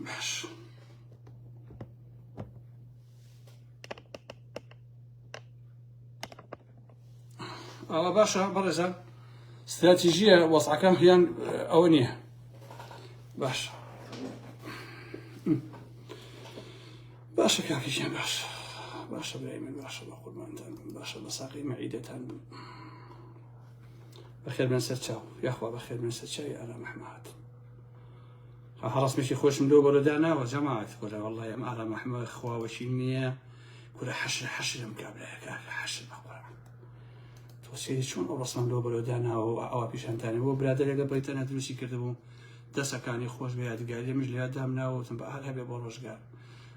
باش ئەوە باشە بەڕێزان ستراتیژیە وەسعەکەم هیان ئەوە نییە باش باشە کاکیشیان باش باشە برای من باشە بە قوربانتان بم باشە بە ساقی مەعیدەتان بم بەخێر بن سەر چاو یاخوا بەخێر بن سەر چاوی ئارام ئەحمەد هەڕسمێکی خۆشم لۆ بەرە داناوە جەماعەت کورە وەڵڵای ئەم ئارام ئەحمەد خواوەکی نییە کورە حەشر حەشرم کابرایە کاکە حەشر بە قورئان تۆ سەیری چۆن ئەو ڕسمم لۆ بەرە داناوە و ئەوە پیشانتانی بۆ برادەرێک لە بەریتانیا دروستی کردبوو دەسەکانی خۆش بە یادگاری منش لە یادام ناوە وتم بە هەر هەبێ بۆ ڕۆژگار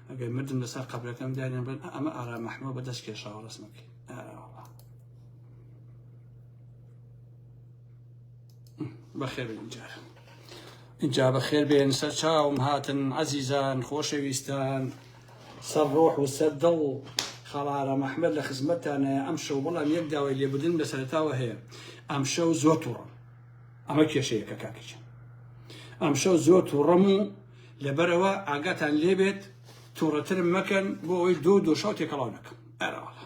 ئەگەر مردم لەسەر قەبرەکەم دانیان بڵێن ئەمە ئارام ئەحمەد بە دەست کێشاوە ڕسمەکەی ئارا وەڵا بەخێر بێن جار اینجا بەخێر بێن سەر چاوم هاتن عەزیزان خۆشەویستان سەر ڕۆح و سەر دڵ خاڵ ئارام ئەحمەد لە خزمەتتانایە ئەم شەو بەڵام یەک داوای لێبوردن لە سەرەتاوە هەیە ئەم شەو زۆر تووڕەم ئەمە کێشەیەکە کاکەچن ئەم شەو زۆر تووڕەم و لەبەرەوە ئاگاتان لێبێت تووڕەترم مەکەن بۆ ئەوەی دۆ دۆشاو تێکەڵاو نەکەم ئەرەوەڵا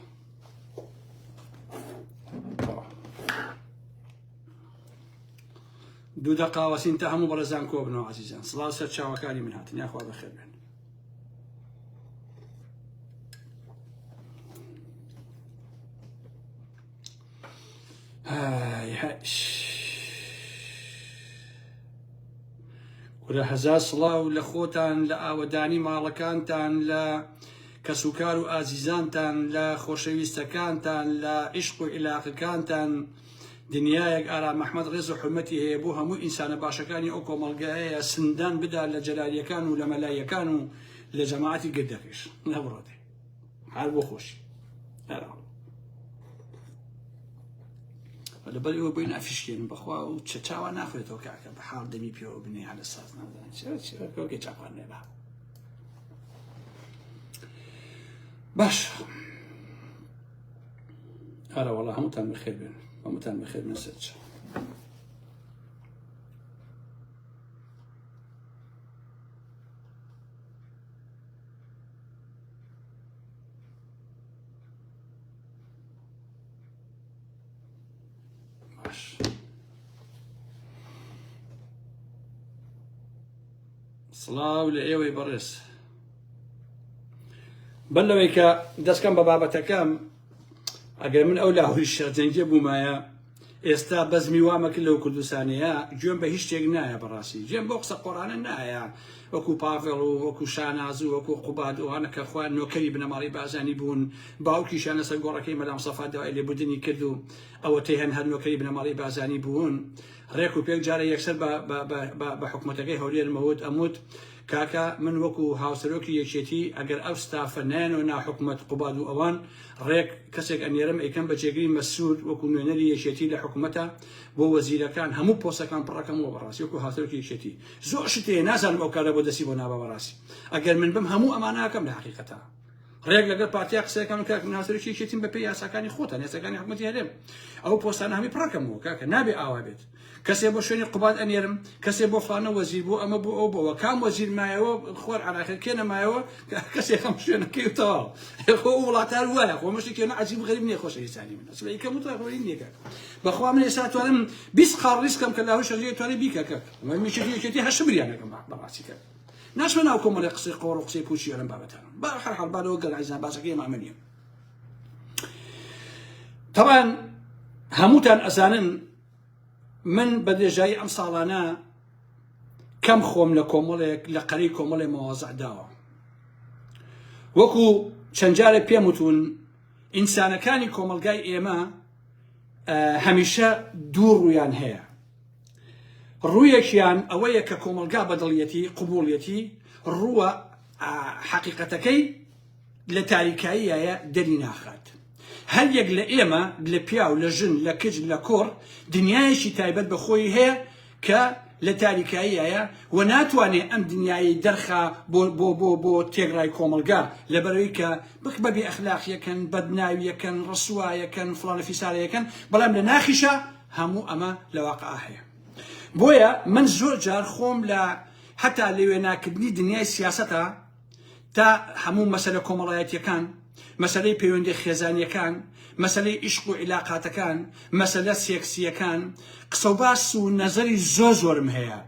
دوو دەقا وەسین تا هەموو بەڕێزان کۆ بنەوە عەزیزان سڵاو سەر چاوەکانی من هاتن یاخوا بەخێر بێن هاي هاي کورە هەزار سڵاو لە خۆتان لە ئاوەدانی ماڵەکانتان لە کەسوکار و ئازیزانتان لە خۆشەویستەکانتان لە عیشق و عیلاقەکانتان دنیایەک ئارام ئەحمەد ڕێز و حورمەتی هەیە بۆ هەموو ئینسانە باشەکانی ئەو کۆمەڵگایەیە سندان بدا لە جەلالیەکان و لە مەلایەکان و لە جەماعەتی گردەکەیش نەبڕۆتێ هەر بۆ خۆشی لەبەر ئەوە بۆی نافشکێنم بەخوا و چە چاوە ناخورێتەوە کاکە بە حاڵ دەمی پێوە بنێ هەلە ساز نازانم چێ چاپان نێ بە باش ئەرە وەڵا هەمووتان بەخێر بێن هەمووتان بەخێر بێن سەرچ باش سڵاو لە ئێوەی بەڕێز بەر لەوەی کە دەستکەم بە بابەتەکەم ئەگەر من ئەو لاهوری شێخ جەنگیە بوومایە ئێستا بەزمی وامە کرد لەو کوردستانەیە گوێم بە هیچ شتێک نایە بەڕاستی گوێم بۆ قسە قۆڕانە نایە وەکو پاڤێڵ و وەکو شاناز و وەکو قوباد ئەوانە کە خۆیان نۆکەری بنەماڵەی بازانی بوون باوکیشیان لەسەر گۆڕەکەی مەلام سەفا داوای لێبوردنی کرد و ئەوەتەی هەن هەر نۆکەری بنەماڵەی بازانی بوون ڕێک و پێک جارە یەکسەر بە حکومەتەکەی هەولێر مەوت ئەموت کاکە من وەکو هاوسەرۆکی یەکێتی ئەگەر ئەو ستافە نایەنەوە ناو حکومەت قوباد و ئەوان ڕێک کەسێک ئەنێرم ئەیکەم بە جێگری مەسرور وەکو نوێنەری یەکێتی لە حکومەتە بۆ وەزیرەکان هەموو پۆستەکان پڕەکەمەوە بەڕاستی وەکو هاوسەرۆکی یەکێتی زۆر شت هەیە نازانم ئەو کارە بۆ دەستی بۆ نابا بەڕاستی ئەگەر من بم هەموو ئەمانە ئەکەم لە حەقیقەتە ڕێک لەگەڵ پارتیا قسەکەم کاک من هاوسەرۆکی یەکێتیم بەپێی یاساکانی خۆتان یاساکانی حکومەتی هەرێم ئەو پۆستانە هەمی پڕەکەمەوە کاکە نابێ ئاوا بێت کەسێ بۆ شوێنی قوباد ئەنێرم کەسێ بۆ فلانە وەزیر بۆ ئەمە بۆ ئەو بۆوە کام وەزیر مایەوە خۆر عراقی کێ نەمایەوە کەسێ خەم شوێنەکەی و تەواو خۆ وڵاتار وایە خۆ مشتێکی نە عجیب غەریب نییە خۆشەویستانی من ئەسڵ کەم و تاخۆی نییە کاک بەخوا من ئێستا توانم 20 خاڵ ڕیسکەم کە لاهوری شەرجی توانێ بیکە کاک من میشێکی یەکێتی هەشمریانەکەم بەڕاستی کاک ناچمە ناو کۆمەڵی قسەی قۆڕ و قسەی پوچی ئەلم بابەتانە با هەر حاڵ با لەوە گەل عیزان باسەکەی ئێمە ئەمە نییە تەبعەن هەمووتان ئەزانن من بە درێژایی ئەم ساڵانە کەم خۆم لە کۆمەڵێک لە قەرەی کۆمەڵێ مەوازع داوە وەکو چەند جارێک پێم وتون ئینسانەکانی کۆمەڵگای ئێمە هەمیشە دوو ڕوویان هەیە ڕوویەکیان ئەوەیە کە کۆمەڵگا بەدڵیەتی قوبوڵیەتی ڕووە حەقیقەتەکەی لە تاریکاییایە دەری ناخات. هەر یەک لە ئێمە، لە پیاو، لە ژن، لە کچ، لە کوڕ، دنیایەکی تایبەت بە خۆی هەیە کە لە تاریکاییایە و ناتوانێ ئەم دنیایەی دەرخا بۆ بۆ بۆ بۆ تێکڕای کۆمەڵگا لەبەرئەوەی کە بک بە بێ ئەخلاقیەکەن، بەدناویەکەن، ڕسوایەکەن، فڵانە فیسارەیەکەن، بەڵام لە ناخیشا هەموو ئەمە لە واقعا هەیە. بۆیە من زۆر جار خۆم لە. هەتا لە وێناکردنی دنیای سیاسەتا تا هەموو مەسەلە کۆمەڵایەتیەکان، مەسەلەی پەیوەندیە خێزانیەکان، مەسەلەی ئیشق و عیلاقاتەکان، مەسەلە سێکسیەکان، قسەوباس و نەزەری زۆر زۆرم هەیە،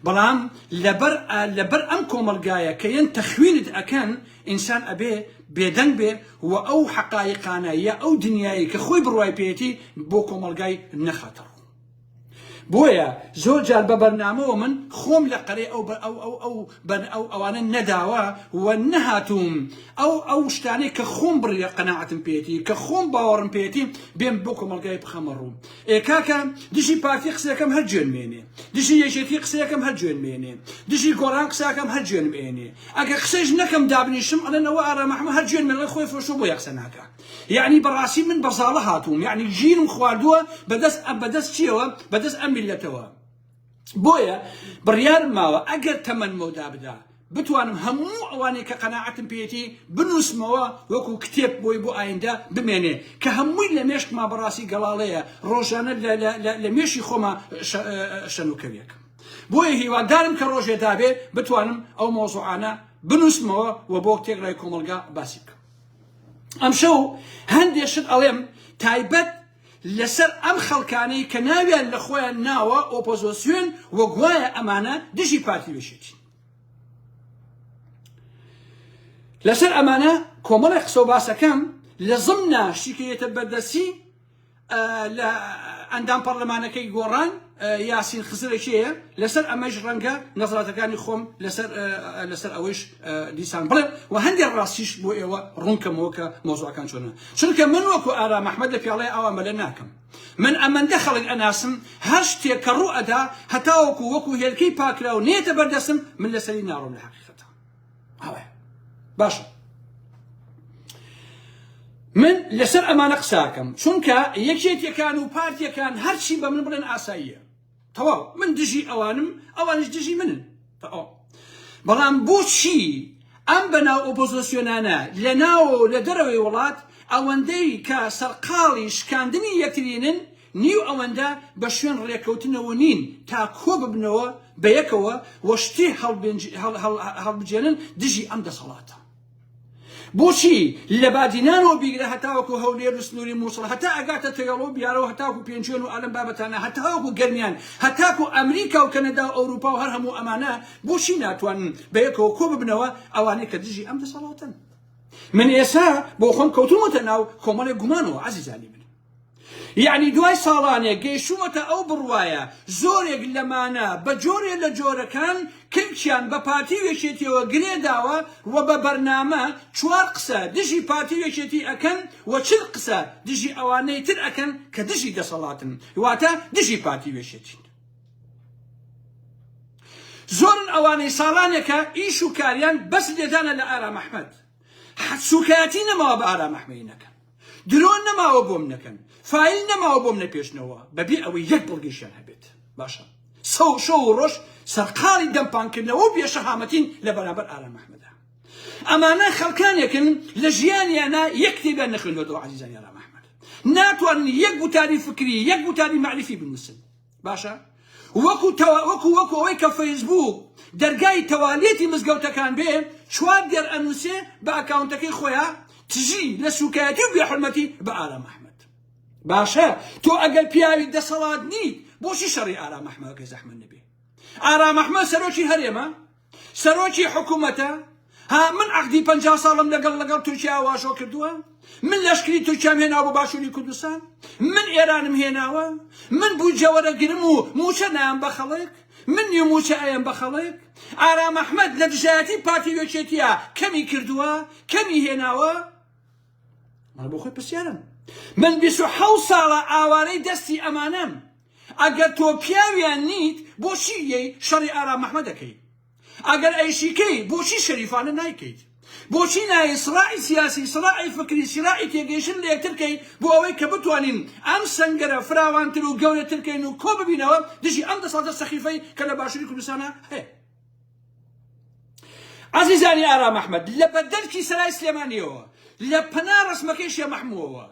بەڵام لەبەر لەبەر ئەم کۆمەڵگایە کە یەن تەخوینت ئەکەن ئینسان ئەبێ بێدەنگ بێ و ئەو حەقایقانە یا ئەو دنیایەی کە خۆی بڕوای پێیەتی بۆ کۆمەڵگای نەخاتە ڕوو. بۆیە زۆر جار بە بەرنامەوە من خۆم لە قەرەی ئەو ئەو ئەو ئەو بەر ئەو ئەوانە نەداوە و نەهاتووم ئەو ئەو شتانەی کە خۆم بڕیە قەناعەتم پێیەتی کە خۆم باوەڕم پێیەتی بێم بۆ کۆمەڵگای بخەمە ڕوو. ئێ کاکە دژی پارتی قسەکەم هەر جوێن مێنێ، دژی یەکێتی قسەکەم هەر جوێن مێنێ، دژی گۆڕان قسەکەم هەر جوێنم ئێنێ، ئەگەر قسەیش نەکەم دابنیشم ئەڵێن ئەوە ئارام ئەحمەد هەر جوێن مێنێ خۆی فرۆشتووە بۆیە قسە ناکا. یەعنی بەڕاستی من بەزاڵە هاتووم یەعنی گیرم خواردووە بەدەست بەدەست چیەوە بەدەست ئەم میلەتەوە بۆیە بڕیارم ماوە ئەگەر تەمەن مەودا بدا بتوانم هەموو ئەوانەی کە قەناعەتم پێیەتی بنووسمەوە وەکو کتێب بۆی بۆ ئایندە بمێنێ کە هەمووی لە مێشکما بەڕاستی گەڵاڵەیە ڕۆژانە لە مێشی خۆما شەنوکەوێکم بۆیە هیوادارم کە ڕۆژێ دابێ بتوانم ئەو مۆزوعانە بنووسمەوە و بۆ تێکڕای کۆمەڵگا باسی بکەم. ئەمشەو هەندێ شت ئەڵێم تایبەت لەسەر ئەم خەڵکانەی کە ناویان لە خۆیان ناوە ئۆپۆزۆسیۆن و گوایە ئەمانە دژی پارتی و یەکێتین. لەسەر ئەمانە کۆمەڵێک قسە و باسەکەم لە زمنا شتیکە یەتە بەردەستی لە ئەندام پەڕلەمانەکەی گۆڕان یاسین خزرە کێیە؟ لەسەر ئەمەیش ڕەنگە نەزراتەکانی خۆم لەسەر لەسەر ئەوەیش دیسان بڵێم و هەندێک ڕاستیش بۆ ئێوە ڕوونکەمەوە کە مۆزوعەکان چۆنە چونکە من وەکو ئارام ئەحمەد لە پیاڵەی ئاوا مەلە ناکەم من ئەمەندە خەڵک ئەناسم هەر شتێک کە ڕوو ئەدا هەتاوەکو وەکو هێلکەی پاکراو نێتە بەردەستم من لەسەری ناڕۆم لە حەقیقەتە ئاوایە باشە من لەسەر ئەمانە قساکەم چونکە یەکێتیەکان و پارتیەکان هەرچی بە من بڵێن ئاساییە تەواو من دژی ئەوانم ئەوانش دژی منن تەواو بەڵام بۆچی ئەم بەناو ئۆپۆزۆسیۆنانە لە ناوە و لە دەرەوەی وڵات ئەوەندەی کە سەرقاڵی شکاندنی یەکترینن نیو ئەوەندە بە شوێن ڕێکەوتنەوە نین تا کۆ ببنەوە بەیەکەوە و شتێ هەڵبجێنن دژی ئەم دەسەڵاتە. بۆچی لە بادینانەوە بیگرە هەتاوەکو هەولێر و سنووری مووسڵ هەتا ئەگاتە تەوێڵە و بیارە و هەتاوەکو پێنجوێن و ئالەم بابەتانە هەتاوەکو گەرمیان هەتاکو ئەمریکا و کەنەدا و ئەوروپا و هەر هەموو ئەمانە بۆچی ناتوانن بەیەکەوە کۆ ببنەوە ئەوانەی کە دژی ئەم دەسەڵاتەن؟ من ئێستا بۆ خۆم کەوتوومەتە ناو کۆمەڵێک گومانەوە عەزیزانی من. یەعنی دوای ساڵانێک گەیشتوومەتە ئەو بڕوایە زۆرێک لەمانە بە جۆرێ لە جۆرەکان کلکیان بە پارتی و یەکێتیەوە گرێ داوە و بە بەرنامە چوار قسە دژی پارتی و یەکێتی ئەکەن و چل قسە دژی ئەوانەی تر ئەکەن کە دژی دەسەڵاتن واتە دژی پارتی و یەکێتین. زۆرن ئەوانەی ساڵانێکە ئیش و کاریان بەس لێدانە لە ئارام ئەحمەد. سوکایەتی نەماوە بە ئارام ئەحمەی نەکەن. درۆ نەماوە بۆم نەکەن فایل نەماوە بۆم نەپێچنەوە بەبێ ئەوەی یەک بەڵگەیشیان هەبێت باشە سەو شەو و ڕۆژ سەرقاڵی دەمپانکردنەوە و بێشەهامەتین لە بەرامبەر ئارام ئەحمەدا ئەمانە خەڵکانێکن لە ژیانیانە یەک کتێبیان نەخوێندوەتەوە عەزیزانی ئارام ئەحمەد ناتوانن یەک گوتاری فکری یەک گوتاری مەعریفی بنووسن باشە وەکو تەوا وەکو وەکو ئەوەی کە فەیسبووک دەرگای تەوالێتی مزگەوتەکان بێ چوار دێر ئەنووسێ بە ئەکاونتەکەی خۆیا تژی لە سوکایەتی و بێحورمەتی بە ئارام ئەحمەد باشە تۆ ئەگەر پیاوی دەسەڵات نیت بۆچی شەڕی ئارام ئەحمەدەکەی زەحمەت نەبێ ئارام ئەحمەد سەرۆکی هەرێمە سەرۆکی حکومەتە ها من عەقدی 50 ساڵم لەگەڵ لەگەڵ تورکیا واژۆ کردووە من لەشکری تورکیام هێناوە بۆ باشووری کوردستان من ئێرانم هێناوە من بودجە وەرەگرم و مووچە نایەم بە خەڵک من نیو مووچە ئەیەم بە خەڵک ئارام ئەحمەد لە دژایەتی پارتی و یەکێتیە کەمی کردووە کەمی هێناوە من بۆ خۆی پرسیارم من 27 ساڵە ئاوارەی دەستی ئەمانەم ئەگەر تۆ پیاویان نیت بۆچی یەی شەڕی ئارام ئەحمەد ئەکەی؟ ئەگەر ئەیشیکەی بۆچی شەریفانە نایکەیت؟ بۆچی نایەی سڕاعی سیاسی سڕاعی فکری سراعی تێگەیشتن لە یەکتر کەی بۆ ئەوەی کە بتوانین ئەم سەنگەرە فراوانتر و گەورەتر کەین و کۆ ببینەوە دژی ئەم دەسەڵاتە سەخیفەی کە لە باشوری کوردستانا هەیە؟ عەزیزانی ئارام ئەحمەد لە بەدەرکی سەرای سلێمانیەوە لە پەنا ڕەسمەکەی شێ مەحمووەوە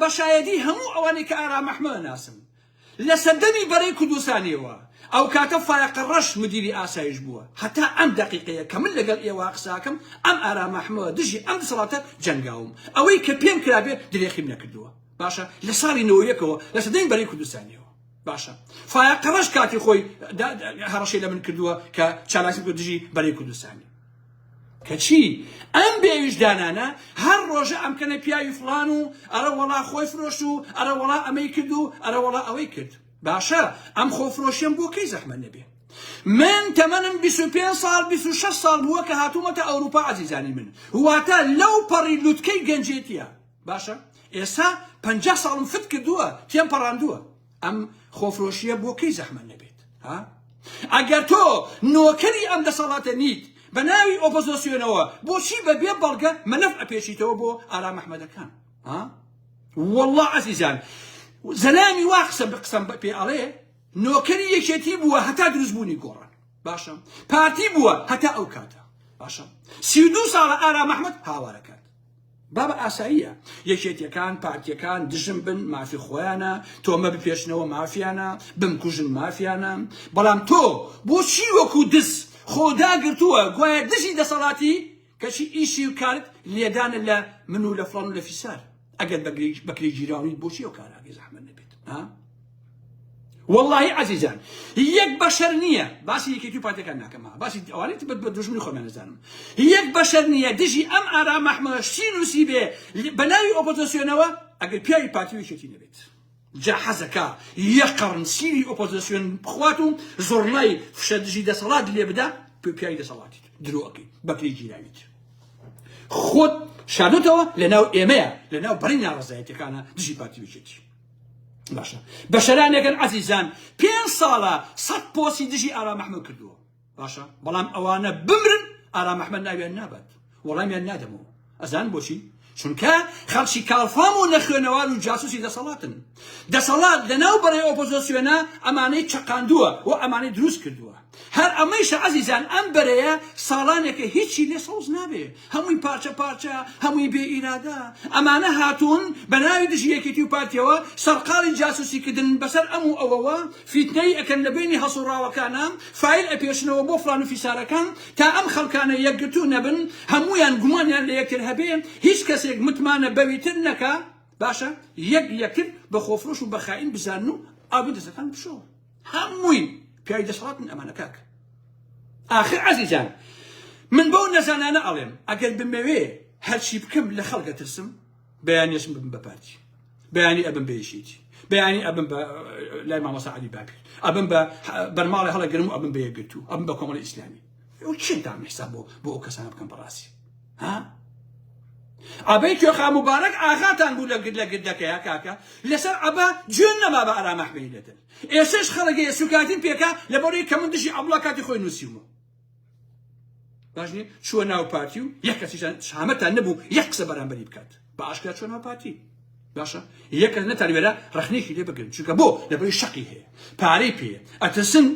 بە شایەدی هەموو ئەوانەی کە ئارام ئەحمەد ناسم. لە سەردەمی بەرەی کوردستانیەوە ئەو کاتە فایەقە ڕەش مدیری ئاسایش بووە هەتا ئەم دەقیقەیە کە من لەگەڵ ئێوە قساکەم ئەم ئارام ئەحمەوە دژی ئەم دەسەڵاتە جەنگاوم ئەوەی کە پێم کرابێ درێخیم نەکردووە باشە لە ساڵی نەوەیەکەوە لە سەردەمی بەرەی کوردستانیەوە باشە فایەقە ڕەش کاتی خۆی هەڕەشەی لە من کردووە کە چالاکی بکە دژی بەرەی کوردستانی کەچی ئەم بێویژدانانە هەر ڕۆژە ئەمکەنە پیاوی فڵان و ئەرە وەڵا خۆی فرۆشت و ئەرە وەڵا ئەمەی کرد و ئەرە وەڵا ئەوەی کرد. باشە ئەم خۆفرۆشیەم بۆ کەی زەحمەت نەبێ؟ من تەمەنم 25 ساڵ 26 ساڵ بووە کە هاتوومەتە ئەوروپا عەزیزانی من واتە لەو پەڕی لوتکەی گەنجێتیە باشە ئێستا 50 ساڵم فت کردووە تێم پەڕاندووە ئەم خۆفرۆشیە بۆ کەی زەحمەت نەبێت ها ئەگەر تۆ نۆکەری ئەم دەسەڵاتە نیت بە ناوی ئۆپۆزۆسیۆنەوە بۆچی بە بێ بەڵگە مەلەف ئەپێچیتەوە بۆ ئارام ئەحمەدەکان ها والله عزیزان زەلامی وا قسە قسەم پێ ئەڵێ نۆکەری یەکێتی بووە هەتا دروستبوونی گۆڕان باشە پارتی بووە هەتا ئەو کاتە باشە 32 ساڵە ئارام ئەحمەد هاوارەکات بابە ئاساییە یەکێتیەکان پارتیەکان دژم بن مافی خۆیانە تۆمە بپێچنەوە مافیانە بمکوژن مافیانە بەڵام تۆ بۆچی وەکو دز خۆ داگرتووە گوایە دژی دەسەڵاتی کەچی ئیشی و کارت لێدانە لە من و لە فڵان و لە فیسار ئەگەر بەکرێ گیراونیت بۆچی ئەو کارە ئەگەر زەحمەت نەبێت ها واللهی عزیزان یەک بەشەر نییە باسی یەکێتی و پارتەکان ناکەم باسی ئەوانەی بە دوژمنی خۆمان نەزانم یەک بەشەر نییە دژی ئەم ئارام ئەحمە شتی نووسی بێ بە ناوی ئۆپۆزیسیۆنەوە ئەگەر پیاوی پارتی و یەکێتی نەبێت جا حەزەکا یەک قەڕن سیری ئۆپۆزیسیۆن بخوات و زۆڕنای فشە دژی دەسەڵات لێ بدا پیاوی دەسەڵاتیت درۆ ئەکەی بەکری گیراویت خۆت شاردۆتەوە لەناو ئێمەیە لەناو بەڕی ناڕەزایەتەکانە دژی پارتی یەکێتی باشە بەشەرانێکن عەزیزان پێ ساڵە سەد پۆسی دژی ئارام ئەحمەد کردووە باشە بەڵام ئەوانە بمرن ئارام ئەحمەد ناویان نابات وەڵامیان نادەمەوە ئەزان بۆچی چونکە خەڵکی کاڵفام و نەخوێنەوار و جاسوسی دەسەڵاتن دەسەڵات لەناو بەرەی ئۆپۆزۆسیۆنە ئەمانەی چەقاندووە و ئەمانەی دروست کردووە هەر ئەمەیشە عەزیزان ئەم بەرەیە ساڵانێکە هیچی لێ سەوز نابێ هەمووی پارچە پارچە هەمووی بێ ئیرادە ئەمانە هاتوون بە ناوی دژی یەکێتی و پارتیەوە سەرقاڵی جاسوسی کردن بەسەر ئەم و ئەوەوە فیتنەی ئەکەن لە بەینی هەڵسوڕاوەکانا فایل ئەپێچنەوە بۆ فڵان و فیسارەکان تا ئەم خەڵکانە یەکگرتوو نەبن هەموویان گومانیان لە یەکتر هەبێ هیچ کەسێک متمانە بەوی تر نەکا باشە یەک یەکتر بە خۆفرۆش و بە خائین بزانن و ئاوی دەستەکان بشۆ هەمووی پیاوی دەسەڵاتن ئەمانە کاک ئاخر عەزیزان من بەو نەزانانە ئەڵێم ئەگەر بمەوێ هەرچی بکەم لە خەڵکە ترسم بەیانیشم ببم بە پارتی بەیانی ئەبم بە یەکێتی بەیانی ئەبم بە لای مامۆستا عەلی باپیر ئەبم بە بەرماڵی هەڵەگرم و ئەبم بە یەکگرتوو ئەبم بە کۆمەڵی ئیسلامی ئەو چێتان حساب بۆ بۆ ئەو کەسانە بکەم بەڕاستی ها عەبەی کوێخا موبارەک ئاغاتان بوو لە لە گردەکەیا کاکە لەسەر عەبە جوێن نەما بە ئارام ئەحمەدی لێتن ئێسش خەڵک هەیە سوکاتیم پێکا لەبەرەی کە من دژی عەبڵا کاتی خۆی نووسیومە باش نییە چووە ناو پارتی و یەک کەسیشان شامەتان نەبوو یەک قسە بەرامبەری بکات بە ئاشکرا چووە ناو پارتی باشە یەک کەس نەتانوێرا ڕەخنەیەکی لێ بگرن چونکە بۆ لەبەری شەقی هەیە پارەی پێیە ئەترسن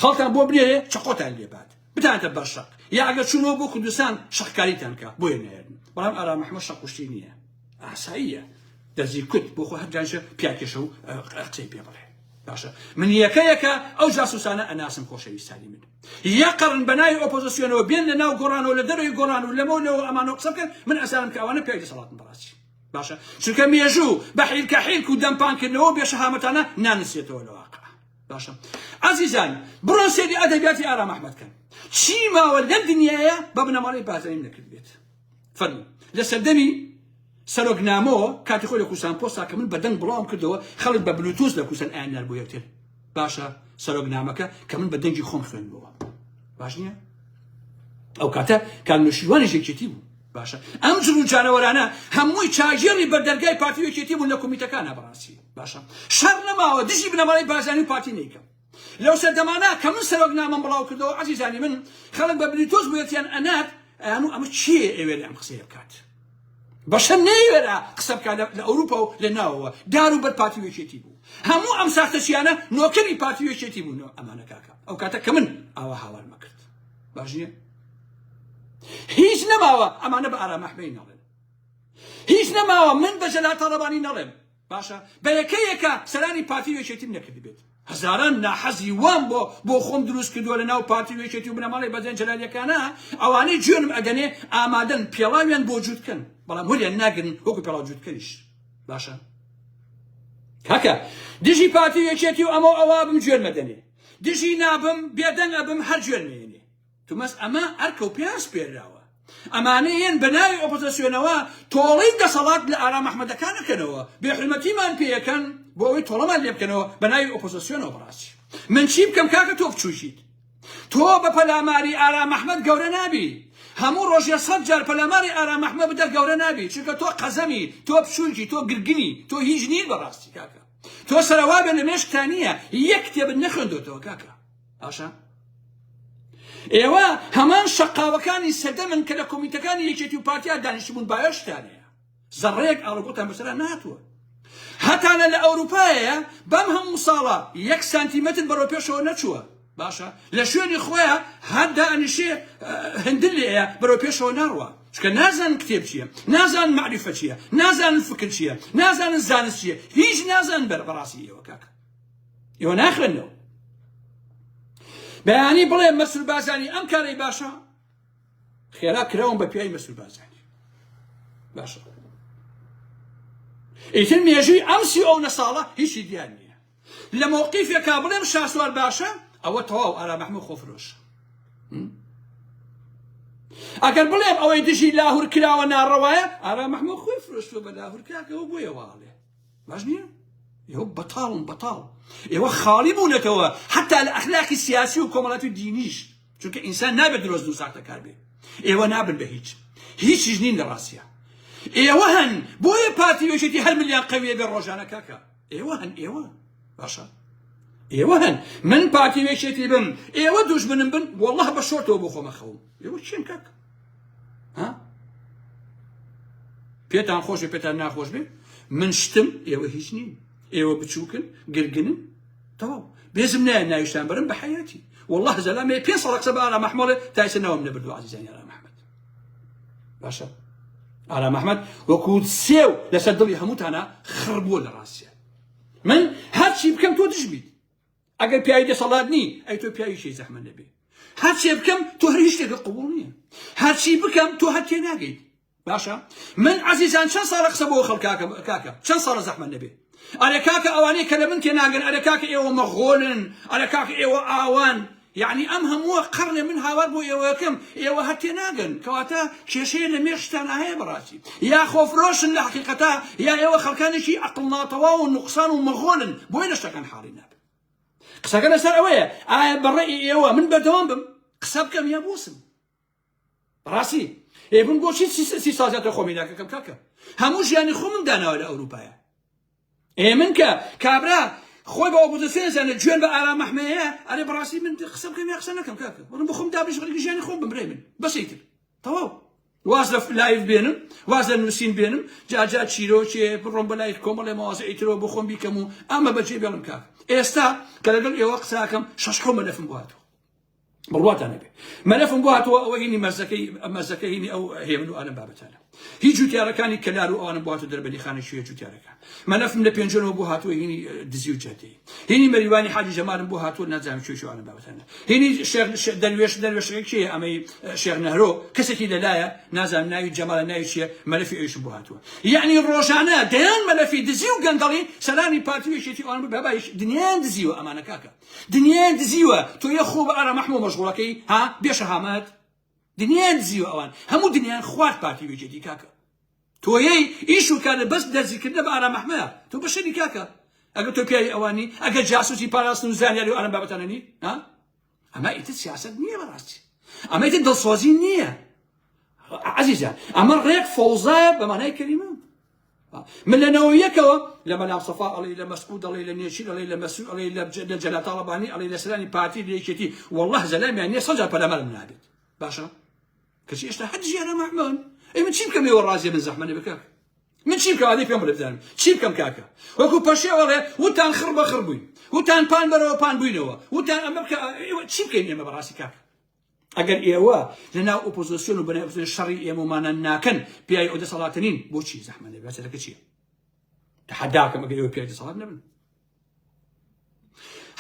خەڵتان بۆ بنێرێ چەقۆتان لێ بات بتانتە بەر شەق یا ئەگەر چوونەوە بۆ کوردستان شەقکاریتان کە بۆیە نایەن بەڵام ئارام ئەحمەد شەق کوشتی نییە ئاساییە دەزی کوت بۆ خۆ هەر جانشە پیاکێشە و قسەی پێ بڵێ باشە من یەکە یەکە ئەو جاسوسانە ئەناسم خۆشەویستانی من یە قەرن بە ناوی ئۆپۆزیسیۆنەوە بێن لە ناو گۆڕانەوە لە دەرەوەی گۆڕان و لەمە و لەوە ئەمانە قسە بکەن من ئەزانم کە ئەوانە پیاوی دەسەڵاتن بەڕاستی باشە چونکە مێژوو بە حیلکە حیلک و دەمپانکردنەوە بێ شەهامەتانە نانووسێتەوە لە واقع باشە ئازیزان بڕۆن سەیری ئەدەبیاتی ئارام ئەحمەد کەن چی ماوە لەم دنیایە بە بنەماڵەی بارزانیم نەکردبێت فەرموو لە سەردەمی سەرۆک نامۆ کاتی خۆی لە کوردستان پۆستا کە من بە دەنگ بڵاوم کردەوە خەڵک بە بلوتوس لە کوردستان ئایان نار بۆ یەکتر باشە سەرۆک نامەکە کە من بە دەنگی خۆم خوێندمەوە باش نییە ئەو کاتە کاک نوشیروانیش یەکێتی بوو باشە ئەم جل و جانەوەرانە هەمووی چاگێڕی بەردەرگای پارتی و یەکێتی بوون لە کۆمیتەکانە بەڕاستی باشە شەڕ نەماوە دژی بنەماڵەی بارزانی و پارتی نیکەم لەو سەردەمانە کە من سەرۆک نامەم بڵاو کردەوە عەزیزانی من خەڵک بە بلیتۆس بوێتیان ئەنارد ئەیان و ئەمە کێیە ئەوێرێ ئەم قسەیە بکات بەشە نەیوێرا قسە بکات لە ئەوروپا و لە ناوەوە دار و بەر پارتی و یەکێتی بوو هەموو ئەم ساختەچیانە نۆکەری پارتی و یەکێتی بوون ئەمانە کاکە ئەو کاتە کە من ئاوا هاوارمە کرد باش نییە هیچ نەماوە ئەمانە بە ئارام ئەحمەی نەڵێن هیچ نەماوە من بە جەلال تاڵەبانی نەڵێم. باشە بە یەکە یەکە سەرانی پارتی و یەکێتیم نەکردبێت هەزاران ناحەزی وام بۆ بۆ خۆم دروست کردووە لە ناو پارتی و یەکێتی و بنەماڵەی بەزێن جەلالیەکانە ئەوانەی جوێنم ئەدەنێ ئامادەن پێڵاویان بۆ جووت کەن بەڵام هەریان ناگرن وەکو پێڵاو جووتکەریش باشە کاکە دژی پارتی و یەکێتی و ئەمە ئەوە بم جوێن مەدەنێ دژی نابم بێدەنگ ئەبم هەر جوێن مێنێ تومەس ئەمە ئەرکە و پێیان سپێراوە. ئەمانە یەن بە ناوی ئۆپۆزسیۆنەوە تۆڵەی دەسەڵات لە ئارام ئەحمەدەکان ئەکەنەوە، بێ حورمەتیمان پێ ئەکەن بۆ ئەوەی تۆڵەمان لێ بکەنەوە بە ناوی ئۆپۆزسیۆنەوە. بەڕاستی من چی بکەم کاکە تۆ بچوکیت؟ تۆ بە پەلاماری ئارام ئەحمەد گەورە نابی. هەموو ڕۆژێ سەد جار پەلاماری ئارام ئەحمەد بدە گەورە نابی، چونکە تۆ قەزەمی، تۆ بچوکی، تۆ گرگنی، تۆ هیچ نیت بەڕاستی کاکە. تۆ سەرەوابێ لە مێشکتا نییە، یەک کتێبت نەخوێندۆتەوە کاکە. باشە ئێوە هەمان شەقاوەکانی سەردەمن کە لە کۆمیتەکانی یەکێتی و پارتیا دانیشتبوون بایەشتان هەیە زەڕەیەک ئاڵوگۆتان بەسەرا نهاتووە هەتانە لە ئەوروپایە بەم هەموو ساڵە یەک سانتیمەتر بەرەو پێشەوە نەچووە باشە لە شوێنی خۆیان هەر دانیشێ هندر لێیە بەرەو پێشەوە ناڕوە چکە نازان کتێب چییە نازان معریفە چییە نازان فکر چییە نازانن زانست چییە هیچ نازان بەر بەڕاستی ئێوە کاکە ئێوە ناخوێنەوە بەیانی بڵێ مەسرور بارزانی ئەم کارەی باشە خێرا کراوم بە پیای مەسرور بارزانی باشە ئیتر مێژووی ئەم سی ئەو نە ساڵە هیچی دیار نییە لە مەوقیفێکا بڵێم شاسوار باشە ئەوە تەواو ئارام ئەحمەد خۆفرۆش ئەگەر بڵێم ئەوەی دژی لاهور کراوە ناڕەوایە ئارام ئەحمەد خۆی فرۆشتوە بە لاهور کاکەوە بۆیە واڵێ باش نییە؟ ئێوە بەتاڵن بەتاڵ ئێوە خاڵی بوونەتەوە حتا لە ئەخلاقی سیاسی و کۆمەڵاتی و دینیش چونکە ئینسان نابێت درۆزن و ساختەکار بێ ئێوە نابن بە هیچ هیچیش نین لە ڕاستە ئێوە هەن بۆیە پارتی یەکێتی هەر ملیان قەویە بێ ڕۆژانە کاکە ئێوە هەن ئێوە باشە ئێوە هەن من پارتی یەکێتی بم ئێوە دوژمنم بن والله بە شۆرتەوە بۆ خۆمە خەوم ئێوە چین کاکە ها پێتان خۆش بێ پێتان ناخۆش بێ من شتم ئێوە هیچ نین ئێوە بچووکن گرگنن تەواو بێزم نایە ناویشتان بەرم بە حیاتی والله زەلامێ پێ ساڵ قسە بە ئارام ئەحمەڵێ تا ئێستا ناوم نەبردو عزیزانی ئارام ئەحمەد باشە ئارام ئەحمەد وەکو سێو لەسەر دڵی هەمووتانە خڕ بووە لە ڕاستیە من هەرچی بکەم تۆ دژ بیت ئەگەر پیاوی دەسەڵات نی ئەی تۆ پیاوی شەی زەحمەت نەبێ هەرچێ بکەم تۆ هەر هیچ شتێکت قبوڵ نییە هەرچی بکەم تۆ هەر تێناگەیت باشە من عەزیزان چەند ساڵە قسە بۆ خەڵک کاکە کاکە چەند ساڵە زەحمەت نەبێ ئەرێ کاکە ئەوانەی کە لە من تێناگەن ئەرێ کاکە ئێوە مەغۆلن ئەرێ کاکە ئێوە ئاوان یعنی ئەم هەمووە قەرنێ من هاوار بۆ ئێوەکەم ئێوە هەر تێناگەن کەواتە کێشەیە لە مێشکتان هەیە بەڕاستی یا خۆفرۆشن لە حەقیقەتا یا ئێوە خەڵکانێکی عەقڵ ناتەواو و نوقسان و مەغۆلن بۆیە لە شتەکان حاڵی نابن قسەکە لەسەر ئەوەیە ئایا بەڕێی ئێوە من بەردەوام بم قسە بکەم یا بوسم بەڕاستی ئێ من بۆچی سی ساڵ زیاتر خۆمی ناکەکەم کاکە هەموو ژیانی خۆمم داناوە لە ئەوروپایە ئێ من کە کابرا خۆی بە ئۆپۆزیسیۆن زانێ جوێن بە ئارام ئەحمەیە ئەرێ بەڕاستی من قسە بکەم یا قسە نەکەم کاکە بڕم بخۆم دابنیشم خەریکی ژیانی خۆم بم برای من بەس ئیتر تەواو واز لە live بێنم واز لە نووسین بێنم جا جا چیرۆکێ بڕۆم بە لای کۆمەڵێ مەوازعی ترەوە بۆ خۆم بیکەم و ئەمە بەجێ بێڵم کاک ئێستا کە لەگەڵ ئێوە قساکەم شەش حەو مەلەفم بۆ هاتووە بڕواتان نەبێ مەلەفم بۆ هاتووە ئەوە هینی مەرزەکەی مەرزەکە هینی ئەو هێمن و ئالم بابەتانە هی جوتیارەکانی کەلار و ئەوانم بۆ هاتوو دەربەنی خانە شوێ جوتیارەکان مەلەفم لە پێنجەنەوە بۆ هاتووە هینی دزی و جادەی هینی مەریوانی حاجی جەمالم بۆ هاتووە نازانم کوێ شوانە بابەتانە هینی شێخ دەروێش دەروێشەکە کێیە ئەمەی شێخ نەهرۆ کەسێکی لەلایە نازانم ناوی جەمالە ناوی چییە مەلەفی ئەویشم بۆ هاتووە یعنی ڕۆژانە دەیان مەلەفی دزی و گەندەڵی سەرانی پارتی و یەکێتی ئەوان بابا دنیایان دزیوە ئەمانە کاکە دنیایان دزیوە تۆ یە خۆ بە ئارام ئەحمەو مەشغوڵەکەی ها بێ شەهامەت دنیایان دزیوە ئەوان هەموو دنیایان خوارد پارتی و یەکێتی کاکە تۆیەی ئیش و کارە بەس دەرزیکردنە بە ئارام ئەحمە تۆ بەشەری کاکە ئەگەر تۆ پیاوی ئەوانی ئەگەر جاسوسی پاراستن و زانیاری و ئارام بابەتانە نی ها ئەمە ئیتر سیاسەت نییە بەڕاستی ئەمە ئیتر دڵسۆزی نییە عزیزان ئەمە ڕێک فەوزایە بە مانای کەلیمە من لە نەوە یەکەوە لە مەلا سەفا ئەڵێ لە مەسعود ئەڵێ لە نێچیر ئەڵێ لە مەسعود ئەڵێ لە جەلال تاڵەبانی ئەڵێ لە سەرانی پارتی لە یەکێتی والله زەلامیان نییە سەد جار پەلامارم نابێت باشە کەچی ئێستا هەر ژیانە مەحمەن ئەی من چی بکەم ئێوە ڕازیە من زەحمە نەبێ کاکە من چی بکەم ئادەی پێم بڵێ بزانم چی بکەم کاکە وەکو پەشێو ئەڵێ وتان خڕ بە خڕ بووین وتان پان بەرەوە پان بووینەوە وتان ئەمە بکە ئێوە چی بکەین ئێمە بەڕاستی کاکە ئەگەر ئێوە لە ناو ئۆپۆزیسیۆن و بەناو ئۆپۆزیسیۆن شەڕی ئێمەمانان ناکەن پیاوی ئەو دەسەڵاتە نین بۆچی زەحمە نەبێ مەسەلەکە چییە؟ تەحەداکەم ئەگەر ئێوە پیاوی دەسەڵات نەبن.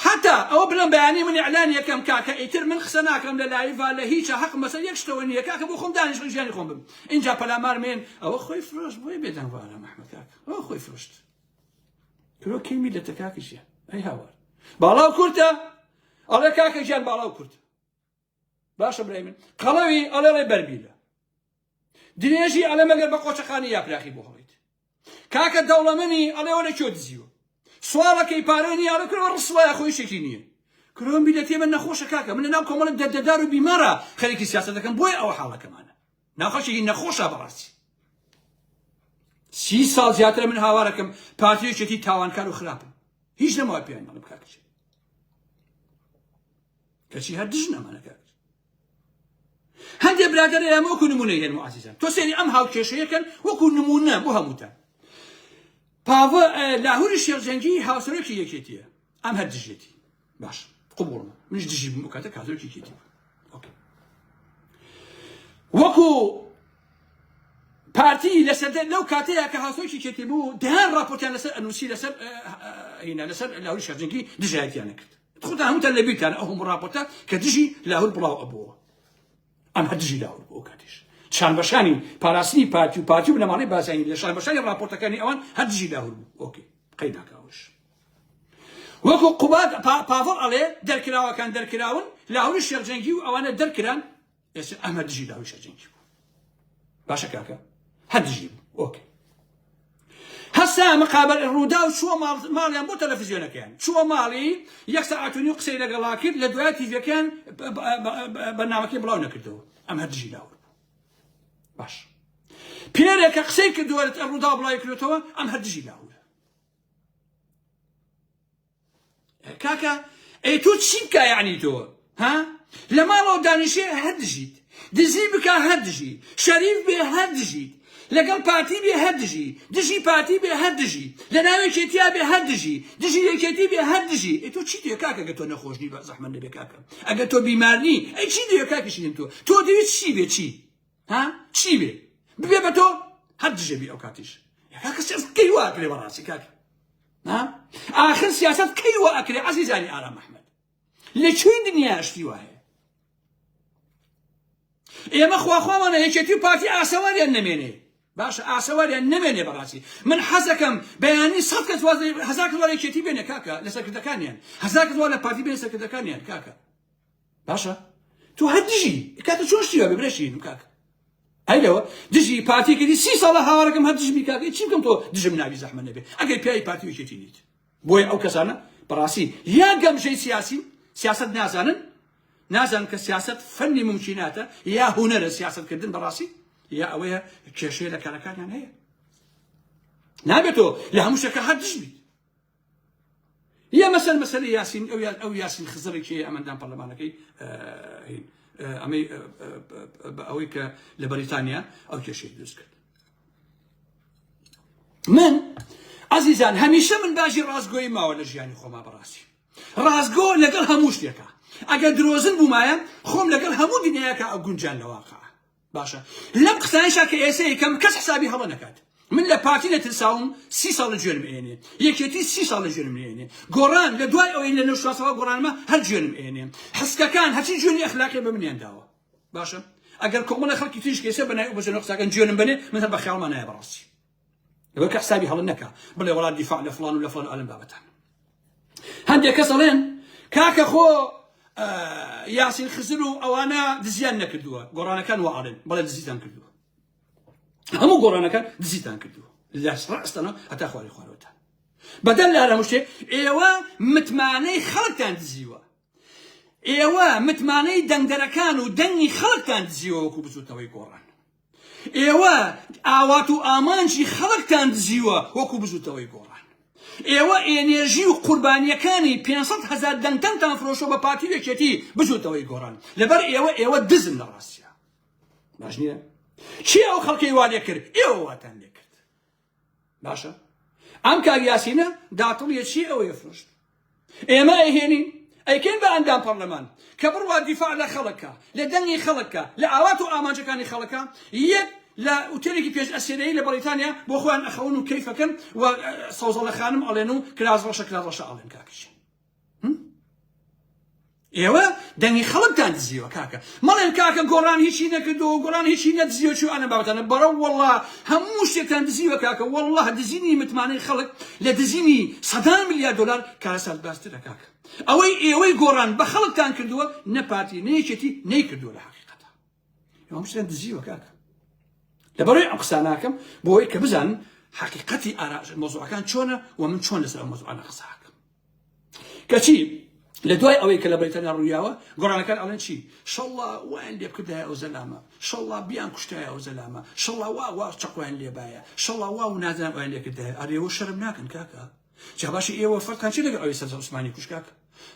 حتا ئەوە بڵێم بەیانی من ئیعلان یەکەم کاکە ئیتر من قسە ناکەم لە لایڤا لە هیچە حەقم بەسەر یەک شتەوە نییە کاکە بۆ خۆم دانیشم ژیانی خۆم بم ئینجا پەلامار مێن ئەوە خۆی فرۆشت بۆیە بێدەنگ بوو ئارام ئەحمەد کاکە ئەوە خۆی فرۆشت کرۆ کەی میلەتە کاکە ژیان ئەی هاوار باڵا و کورتە ئەڵێ کاکە ژیان باڵا و کورت باشە برای من قەڵەوی ئەڵێ ڵێ بەرمیلە درێژی ئەڵێ مەگەر بە قۆچەخانی یاپراخی بۆ هەڵیت کاکە دەوڵەمەنی ئەڵێ وەرە کێ دزیوە سواڵەکەی پارە نییە ئەڵێ کورە ڕسوایە خۆ هیچێکی نییە کورە میللەتی من نەخۆشە کاکە من لەناو کۆمەڵێک دەردەدار و بیمارە خەریکی سیاسەت دەکەم بۆیە ئەوە حاڵەکەمانە ناخۆشێکی نەخۆشە بەڕاستی سی ساڵ زیاترە من هاوارەکەم پارتی یەکێتی تاوانکار و خراپن هیچ نەماوە پێیان بڵێم کاکە کەچی هەر دژن ئەمانە کاکە هەندێ برادەر ئێمە وەکو نمونە هێنم عزیزان تۆ سێری ئەم هاوکێشەیەکەن وەکو نمونە بۆ هەمووتان پاڤە لاهوری شێخ جەنگی هاوسەرۆکی یەکێتیە ئەم هەر دژێتی باش قبوڵمە منیش دژی بووم کاتە کاتۆکی یەکێتی بوو وەکو پارتی لەسەر لەو کاتەیە کە هاوسەرۆکی یەکێتی بوو دەیان راپۆرتیان لەسەر ئەنووسی لەسەر هینا لەسەر لاهوری شێخ جەنگی دژایەتیان کرد خۆتان هەمووتان لەبیرتانە ئەو هەموو ڕاپۆرتە کە دژی لاهور بڵاو ئەبووەوە ئەم هەر دژی لاهور بوو ئەو کاتیش شانبەشانی پاراستنی پارتی و پارتی و بنەماڵەی بارزانی لە شانبەشانی ڕاپۆرتەکانی ئەوان هەر دژی لاهور بوو ئۆکەی قەی ناکاوش وەکو قوباد پاڤڵ ئەڵێ دەرکراوەکان دەرکراون لاهوری شێخ جەنگی و ئەوانە دەرکران ئێستا ئەمە دژی لاهوری شێخ جەنگی بوو باشە کاکە هەر دژی بوو ئۆکەی هەستا مقابل ڕووداو چووە ماڵیان بۆ تەلەفزیۆنەکەیان چووە ماڵی یەک سەعات و نیو قسەی لەگەڵا کرد لە دوای تیڤەکەیان بەرنامەکەی بڵاو نەکردەوە ئەم هەر دژی لاهور بوو باش پێرێک کە قسەی کردووە ڕووداو بڵاوی کردوێتەوە ئەم هەر دژی لاهور کاکە ئەی تۆ چی بکە یعنی تۆ ها لە ماڵەوە دانیشێ هەر دژیت دزی بکە هەر دژی شەریف بێ هەر دژیت لەگەڵ پارتی بێ هەر دژی دژی پارتی بێ هەر دژی لە ناو یەکێتیا بێ هەر دژی دژی یەکێتی بێ هەر دژی ئەی تۆ چی دێ کاکە گە تۆ نەخۆش نی بە زەحمەت نەبێ کاکە ئەگەر تۆ بیمار نی ئەی چی دێ کاکە شیرین تۆ تۆ دەوێت چی بێ چی ها چی بێ ببێ بە تۆ هەر دژێ بی ئەو کاتیش کاکە سیاسەت کەی وا ئەکرێ بەڕاستی کاکە ها ئاخر سیاسەت کەی وا ئەکرێ عەزیزانی ئارام ئەحمەد لە کوێی دنیا شتی وا هەیە ئێمە خواخوامانە یەکێتی و پارتی ئاسەواریان نەمێنێ باشە ئاسەواریان نەمێنێ بەڕاستی من حەزەکەم بەیانی سەد کەس واز هەزار کەس وا لە یەکێتی بێنێ کاکە لە سەرکردەکانیان هەزار کەس وا لە پارتی بێنێ سەرکردەکانیان کاکە باشە تۆ هەر دژی کاتە چۆن شتی وابێ برا شیرینم کاکە ئەی لەوە دژی پارتی کردی سی ساڵە هاوارەکەم هەر دژمی کاکە چی بکەم تۆ دژم نابی زەحمە نەبێ ئەگەر پیاوی پارتی و یەکێتی نیت بۆیە ئەو کەسانە بەڕاستی یا گەمژەی سیاسی سیاست نازانن نازانن کە سیاست فەنی ممکناتە یا هونەرە سیاستکردن بەڕاستی یا ئەوەیە کێشەیە لە کارەکانیان هەیە نابێتەوە لە هەموو شتێکە هەر دژ بیت یا مەسەل مەسەلەی یاسین ئەو ئەو یاسین خزرێکی هەیە ئەمەندام پەرلەمانەکەی ئەمەی بە ئەوەی کە لە بەریتانیا ئەو کێشەی دروست کرد من عزیزان هەمیشە من باژی ڕاستگۆی ماوە لە ژیانی خۆما بەڕاستی ڕاستگۆ لەگەڵ هەموو شتێکە ئەگەر درۆزن بوومایە خۆم لەگەڵ هەموو دنیاکە ئەگونجان لە واقع باشە لەم قسانەشا کە ئێسە یەکەم کەس حسابی هەڵە نەکات من لە پارتی نەترساوم سی ساڵ لە جوێنم ئێنێ یەکێتی سی ساڵ لە جوێنم ئێنێ گۆڕان لە دوای ئەوەی لە نەوشاسەوە گۆڕانمە هەر جوێنم ئێنێ حسکەکان هەرچی جوێنی ئەخلاقی بە منیان داوە باشە ئەگەر کۆمەڵە خەڵکی تریش کە ئێستا بەناوی ئۆپۆزسیۆن قسەکەن جوێنم بەنێ من هەر بە خەیاڵمان نایە بەڕاستی لەبەر کە حسابی هەڵە نەکا بڵێ وەڵا دیفاع لە فڵان و لە فڵان و ئەلم بابەتان هەندێک کەس ئەڵێن کاکە خۆ یاسین خزر و ئەوانە دزیان نەکردووە گۆڕانەکان وا ئەڵێن بەڵێ دزیتان کردووە هەموو گۆڕانەکان دزیتان کردووە لە ڕاستەنە هەتا خواری خوارەوەتان بەدەر لە هەموو شتێک ئێوە متمانەی خەڵکتان دزیوە ئێوە متمانەی دەنگدەرەکان و دەنگی خەڵکتان دزیوە وەکو بزوتنەوەی گۆڕان ئێوە ئاوات و ئامانجی خەڵکتان دزیوە وەکو بزوتنەوەی گۆڕان. ئێوە ئێنێرژی و قوربانیەکانی 500 هەزار دەنگتەنتان فرۆشتوە بە پارتی و یەکێتی بزوتنەوەی گۆڕان. لەبەر ئێوە ئێوە دزن لە ڕاستیا. باش نییە؟ کێ ئەو خەڵکەی وا لێ کرد؟ ئێوە واتان لێ کرد. باشە ئەم کاک یاسینە داتڵیە چی ئەوەیە فرۆشت ئێمە ئەیهێنین ئەیکەین بە ئەندام پەرلەمان کە بڕوا دیفاع لە خەڵکە لە دەنگی خەڵکە لە ئاوات و ئامانجەکانی خەڵکە یەک لە ئوتێلێکی پێنج ئەسێرەیی لە بەڕیتانیا بۆ خۆیان ئەخەون و کەیفەکەن و سەوزەڵە خانم ئەڵێن و کراس ڕەشە کراس ڕەشە ئەڵێن کاکە ئێوە دەنگی خەڵکتان دزیوە کاکە مەڵێن کاکە گۆڕان هیچی نەکردەوە گۆڕان هیچی نەدزیوە چوو ئەنە بابەتانە بەڕە وەڵا هەموو شتێکتان دزیوە کاکە وەڵڵا دزینی متمانەی خەڵک لە دزینی سەدان ملیار دۆلار کارەسات بازترە کاکە ئەوەی ئێوەی گۆڕان بە خەڵکتان کردووە نە پارتی نە یەکێتی نەیکردووە لە حەقیقەتە ئێوە هەموو شتێکتان دزیوە کاکە لەبەرەوەی ئەم قسانە ئەکەم بۆ ئەوەی کە بزانن حەقیقەتی ئاراش مەوزوعەکان چۆنە و من چۆن لەسەر ئەو مەوزوعانە قسە ئەکەم. کەچی لە دوای ئەوەی کە لە بەریتانیا ڕوویاوە گۆڕانەکان ئەڵێن چی؟ شەڵڵا وایان لێ بکردایە ئەو زەلامە، شەڵڵا بیان کوشتایە ئەو زەلامە، شەڵڵا وا وا چەقۆیان لێبایە، شەڵڵا وا و نازانم ئەویان لێ کردایە. ئەرێ ئێوە شەرم ناکەن کاکە؟ جا باشە ئێوە فەرقتان چیە لەگەڵ ئەوەی سەرزە عوسمانی کوشت کاکە؟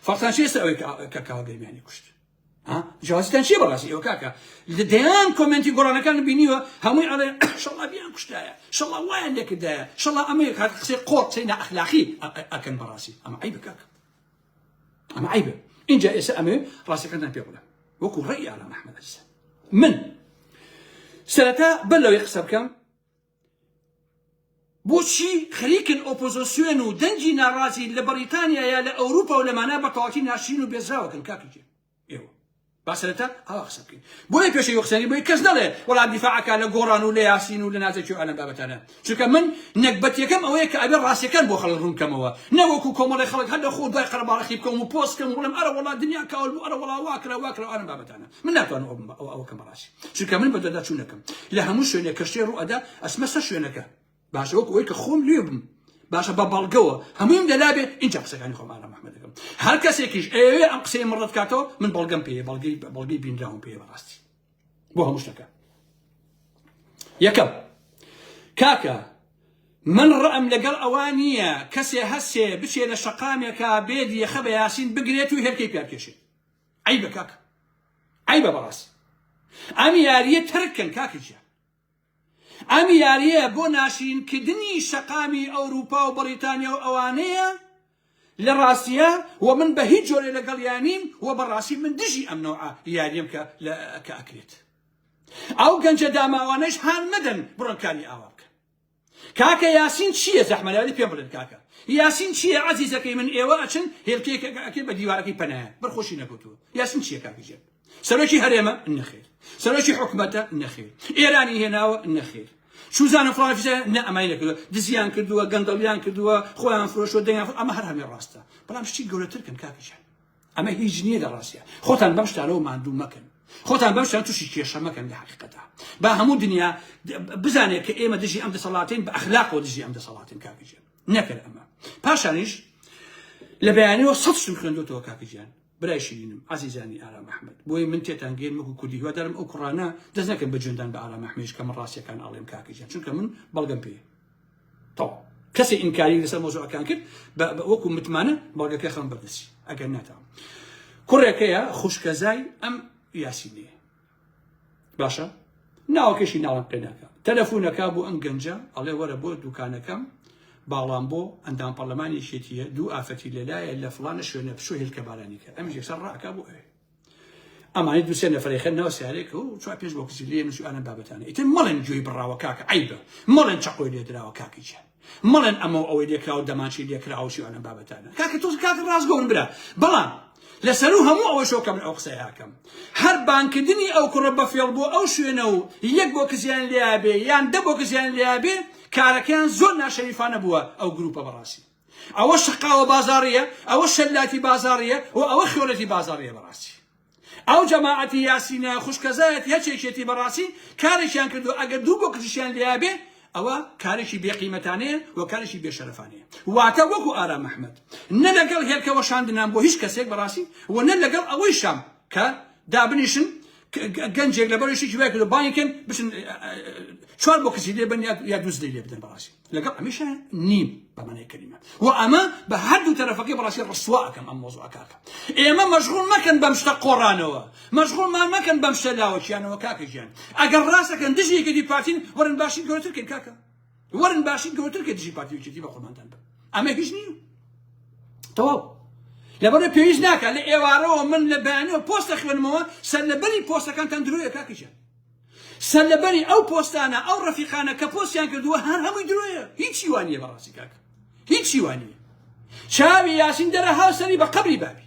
فەرقتان چیە لەسەر ئەوەی کە کاوە گەرمیانی کوشت؟ ها جیاوازیتان چیە بەڕاستی ئێوە کاکە؟ لە دەیان کۆمێنتی گۆڕانەکان بینیوە هەمووی ئەڵێ شەڵا بیان کوشتایە، شەڵا وایان لێکردایە، شەڵا ئەمەیە کاکە قسەی قۆڕ قسەی نائەخلاقی ئەکەن بەڕاستی ئەمە عەیبە کاکە ئەمە عەیبە. ئینجا ئێستا ئەمەوێ ڕاستیەکانتان پێ بڵێم وەکو ڕەئی ئارام ئەحمەد عەزیزان. من سەرەتا بەر لەوەی قسە بکەم بۆچی خەریکن ئۆپۆزۆسیۆن و دەنگی ناڕازی لە بەڕیتانیا یا لە ئەوروپا و لەمانە بە تەواوەتی ناشرین و بێزراوەکەن کاکە گیان ئێوە با سەرەتا ئاوا قسە بکەین بۆیە پێشەوی قسەنی بۆیە کەس نەڵێ وەڵا دیفاعەکە لە گۆڕان و لە یاسین و لە نازەکی و ئەلەم بابەتانە چونکە من نەگبەتیەکەم ئەوەیە کە ئەبێ ڕاستیەکان بۆ خەڵک ڕوون کەمەوە نەوەکو کۆمەڵی خەڵک هەر لە خۆ دوای قەرەباڵخی بکەم و پۆست کەم و بڵێم ئەرە وەڵا دنیا کاول بوو ئەرە وەڵا وا کرا وا کرا ئەلەم بابەتانە من ناتوانم ئەوە ئەوە کەم بەڕاستی چونکە من بەدواداچوونەکەم لە هەموو شوێنێک کە شتێ ڕوو ئەدا ئەچمە سەر شوێنەکە باشە وەکو ئەوەی کە خۆم لێ بم باشە بە بەڵگەوە هەموویم لەلا بێ ئینجا قسەکانی خۆم ئارام ئەحمەد دەکەم هەر کەسێکیش ئەیەوێ ئەم قسەی من ڕەت کاتەوە من بەڵگەم پێیە بەڵگەی بەڵگەی بینراوم پێیە بەڕاستی بۆ هەموو شتەکە یەکەم کاکە من ڕەئم لەگەڵ ئەوە نییە کەسێ هەسێ بچێ لە شەقامێکا بێت یەخە بە یاسین بگرێت و هێلکەی پیا بکێشێت عەیبە کاکە عەیبە بەڕاستی ئەم یاریە تەرک کەن کاکە گیان ئەم یاریە بۆ ناشرینکردنی شەقامی ئەوروپا و بەڕیتانیا و ئەوانەیە لە ڕاستیە و من بە هیچ جۆرێ لەگەڵیانیم و بەڕاستی من دژی ئەم نەوعە یاریەم کە کە ئەکرێت ئەو گەنجە داماوانەش هان مەدەن بڕۆن کاری ئاوا بکەن کاکە یاسین چییە زەحمەت پێم بڵێن کاکە یاسین چییە عەزیزەکەی من ئێوە ئەچن هێلکەیەک ئەکەی بە دیوارەکەی پەنایە بەر خۆشی نەکەوتووە یاسین چییە کاکە گیان سەرۆکی هەرێمە نەخێر سەرۆکی حکومەتە نەخێر ئێرانی هێناوە نەخێر چوزانە فڵان فیسە نە ئەمای نەکردووە دزیان کردووە گەندەڵیان کردووە خۆیان فرۆشوە دەیان ئەمە هەر هەمێ ڕاستە بەڵام شتی گەورەتر کەن کاکە گیان ئەمە هیچ نییە لە ڕاستیا خۆتان بەم شتانەوە ماندوو مەکەن خۆتان بەم شتان تووشی کێشە مەکەن لە حقیقەتە با هەموو دنیا بزانێت کە ئێمە دژی ئەم دەسەڵاتین بە ئەخلاقەوە دژی ئەم دەسەڵاتین کاکە گیان نەکەن ئەمە پاشانیش لە بەیانەوە سەد شتم خوێندوتەوە کاکە گیان برای شیرینم عزیزانی ئارام ئەحمد بۆیە من تێتان گەین وەکو کوردی هیوادارم ئەو کوڕانە دەست نەکەن بە جوێندان بە ئارام ئەحمەدیش کە من ڕاستیەکان ئەڵێم کاکە گیان چونکە من بەڵگەم پێیە تەواو کەسێ ئینکاری لەسەر مەوزوعەکان کرد وەکو متمانە بەڵگەکە خەم بەردەستی ئەگەر ناتەوە کوڕێکەیە خوشکەزای ئەم یاسینەیە باشە ناوەکەشی ناوان پێ ناکە تەلەفۆنەکە بۆ ئەم گەنجە ئەڵێ وەرە بۆ دوکانەکەم باڵام بۆ ئەندام پەرلەمانی یەکێتیە دوو ئافەتی لەلایە لە فڵانە شوێنە بچۆ هێلکە بارانی کە ئەمیش یەکسەر ڕاکا بۆ ئەوێ ئەمانەی دوو سێ نەفەری خەن ناو سیارێکە و چوار پێنج بۆ کچی لێ نووسی ئەم بابەتانە ئیتر مەڵێن گوێی بڕاوە کاکە عەیبە مەڵێن چەقۆی لێ دراوە کاکە گیان مەڵێن ئەمە و ئەوەی لێکراوە دەمانچەی لێکراوە چی ئەم بابەتانە کاکە تۆ کاکە ڕاستگۆن برا بەڵام لەسەر و هەموو ئەوە شۆکە من ئەو قسەیە ئەکەم هەر بانکردنی ئەو کوڕە بە فێڵ بۆ ئەو شوێنە و یەک بۆ کزیان لێیابێ یان دە بۆ کزیان لێیابێ کارەکەیان زۆر ناشەریفانە بووە ئەو گروپە بەڕاستی ئەوە شەقاوە بازاڕیە، ئەوە شەلاتی بازاڕیە و ئەوە خیۆنەتی بازاڕیە بەڕاستی. ئەو جەماعەتی یاسینە خوشکەزایەتی هەچ یەکێتی بەڕاستی کارێکیان کردوە ئەگەر دوو بۆکسیشیان لێیابێ ئەوە کارێکی بێ قیمەتانەیە و کارێکی بێ شەرەفانەیە. واتە وەکو ئارام ئەحمەد نە لەگەڵ هێلکە وەشاندنام بۆ هیچ کەسێک بەڕاستی و نە لەگەڵ ئەوەیشام کە دابنیشن گەنجێک لەبەر شتێکی وای کردو بانگی کەن بچن چوار بۆ کەسی لێ بن یا دوو زلەی لێ بدەن بەڕاستی لەگەڵ ئەمیشە نیم بە مانای کەلیمە و ئەمە بە هەردوو تەرەفەکەی بەڕاستی ڕسوا ئەکەم ئەم مۆزوعە کاکە ئێمە مەشغوڵ مەکەن بەم شتە قۆڕانەوە مەشغوڵمان مەکەن بەم شتە لاوەکیانەوە کاکە گیان ئەگەر ڕاستەکەن دژی یەکێتی پارتین وەرن باشین گەورەتر کەین کاکە وەرن باشین گەورەتر کە دژی پارتی یەکێتی بە قوربانتان بم ئەمە هیچ نییە تەواو لەبەرە پێویست ناکە لە ئێوارەوە من لە بەیانەوە پۆستە خوێنمەوە سەر لەبەری پۆستەکانتان درۆیە کاکە گیان. سەرلەبەری ئەو پۆستانە ئەو ڕەفیقانە کە پۆستیان کردووە هەر هەمووی درۆیە هیچی وا نییە بەڕاستی کاکە هیچی وا نییە چاوی یاسین دەرە هاوسەری بە قەبری بابی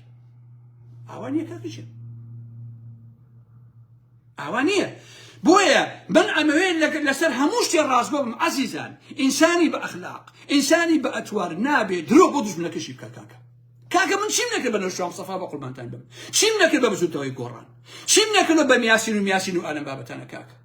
ئاوا نییە کاکە گیان ئاوا نییە بۆیە من ئەمەوێت لەسەر هەموو شتێ ڕاستگۆ بم عەزیزان ئینسانی بە ئەخلاق ئینسانی بە ئەتوار نابێ درۆ بۆ دوژمنەکەشی بکە کاکە کاکە من چیم نەکرد بە نەوشیروان مستەفا بە قوربانتان بم چیم نەکرد بە بزوتەوەی گۆڕان چیم نەکرد بە میاسین و میاسین و ئالەم بابەتانە کاکە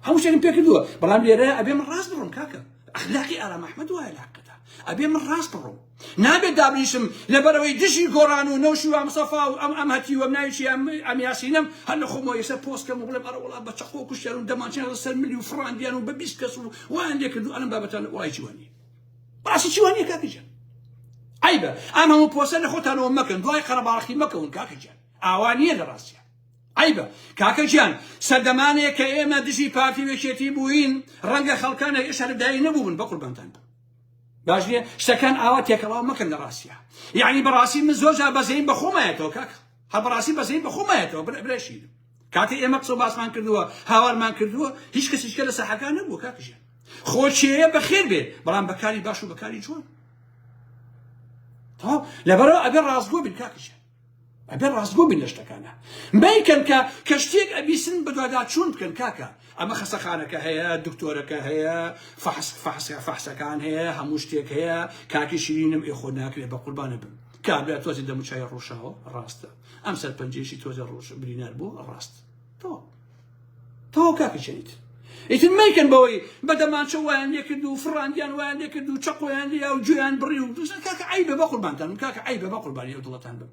هەموو شتێکم پێ کردووە بەڵام لێرە ئەبێ من ڕاست بڕۆم کاکە ئەخلاقی ئارام ئەحمەد وایە لە حەقیقەتا ئەبێ من ڕاست بڕۆم نابێت دابنیشم لەبەرەوەی دژی گۆڕان و نەوشیروان مستەفا و ئەم ئەم هەتیوەم ناویشی ئەم ئەم یاسینەم هەر لە خۆمەوە ئێستا پۆست کەم و بڵێم ئەرە وەڵا بە چەقۆ کوشتیان و دەمانچیان لە سەر ملی و فڕاندیان و بە 20 کەس و وایان لێ کرد و ئەم بابەتانە وڵای چی وانیە بەڕاستی چی وانیە کاکە گیان عەیبە ئەم هەموو پۆستە لە خۆتانەوە مەکەن دوای قەرەباڵخی مەکەون کاکە گیان ئاوا نییە لە ڕاستیە عەیبە کاکە گیان سەردەمانێک کە ئێمە دژی پارتی و یەکێتی بووین ڕەنگە خەڵکانێک ئێشتا لە دایک نەبووبن بە قوربانتان بم باش نییە شتەکان ئاوا تێکەڵاو مەکەن لە ڕاستیە یعنی بەڕاستی من زۆر جار بەزەیم بە خۆمایەتەوە کاکە هەر بەڕاستی بەزەیم بە خۆمایەتەوە براشیرم کاتێ ئێمە قسە باسمان کردووە هاوارمان کردووە هیچ کەسیشکە لە ساحەکان نەبووە کاکە گیان خۆ کێیە بەخێر بێ بەڵام بەکاری باش و بەکاری جوان تەواو لەبەرەوە ئەبێ ڕاستگۆ بین کاکە گیان ئەبێ ڕاستگۆ بین لە شتەکانە مەیکەن کە کە شتێک ئەبیسن بەدواداچوون بکەن کاکە ئەمە خەسەخانەکە هەیە دکتۆرەکە هەیە فحس فحس فحسەکان هەیە هەموو شتێک هەیە کاکی شیرینم ئێ خۆ ناکرێ بە قوربانە بم کابرا تۆزی دەموچای ڕوشاوە ڕاستە ئەم سەرپەنجەیشی تۆزە ڕۆژ برینار بوو ڕاست تۆ تەواو کاکە چێنیت ئیتر مەیکەن بەوەی بە دەمانچە وایان لێکرد و فڕاندیان وایان لێکرد و چەقۆیان لیا و گوێیان بڕی و کاکە عەیبە بە قوربانتان کاکە عەیبە بە قوربانی ئەو دڵەتان بم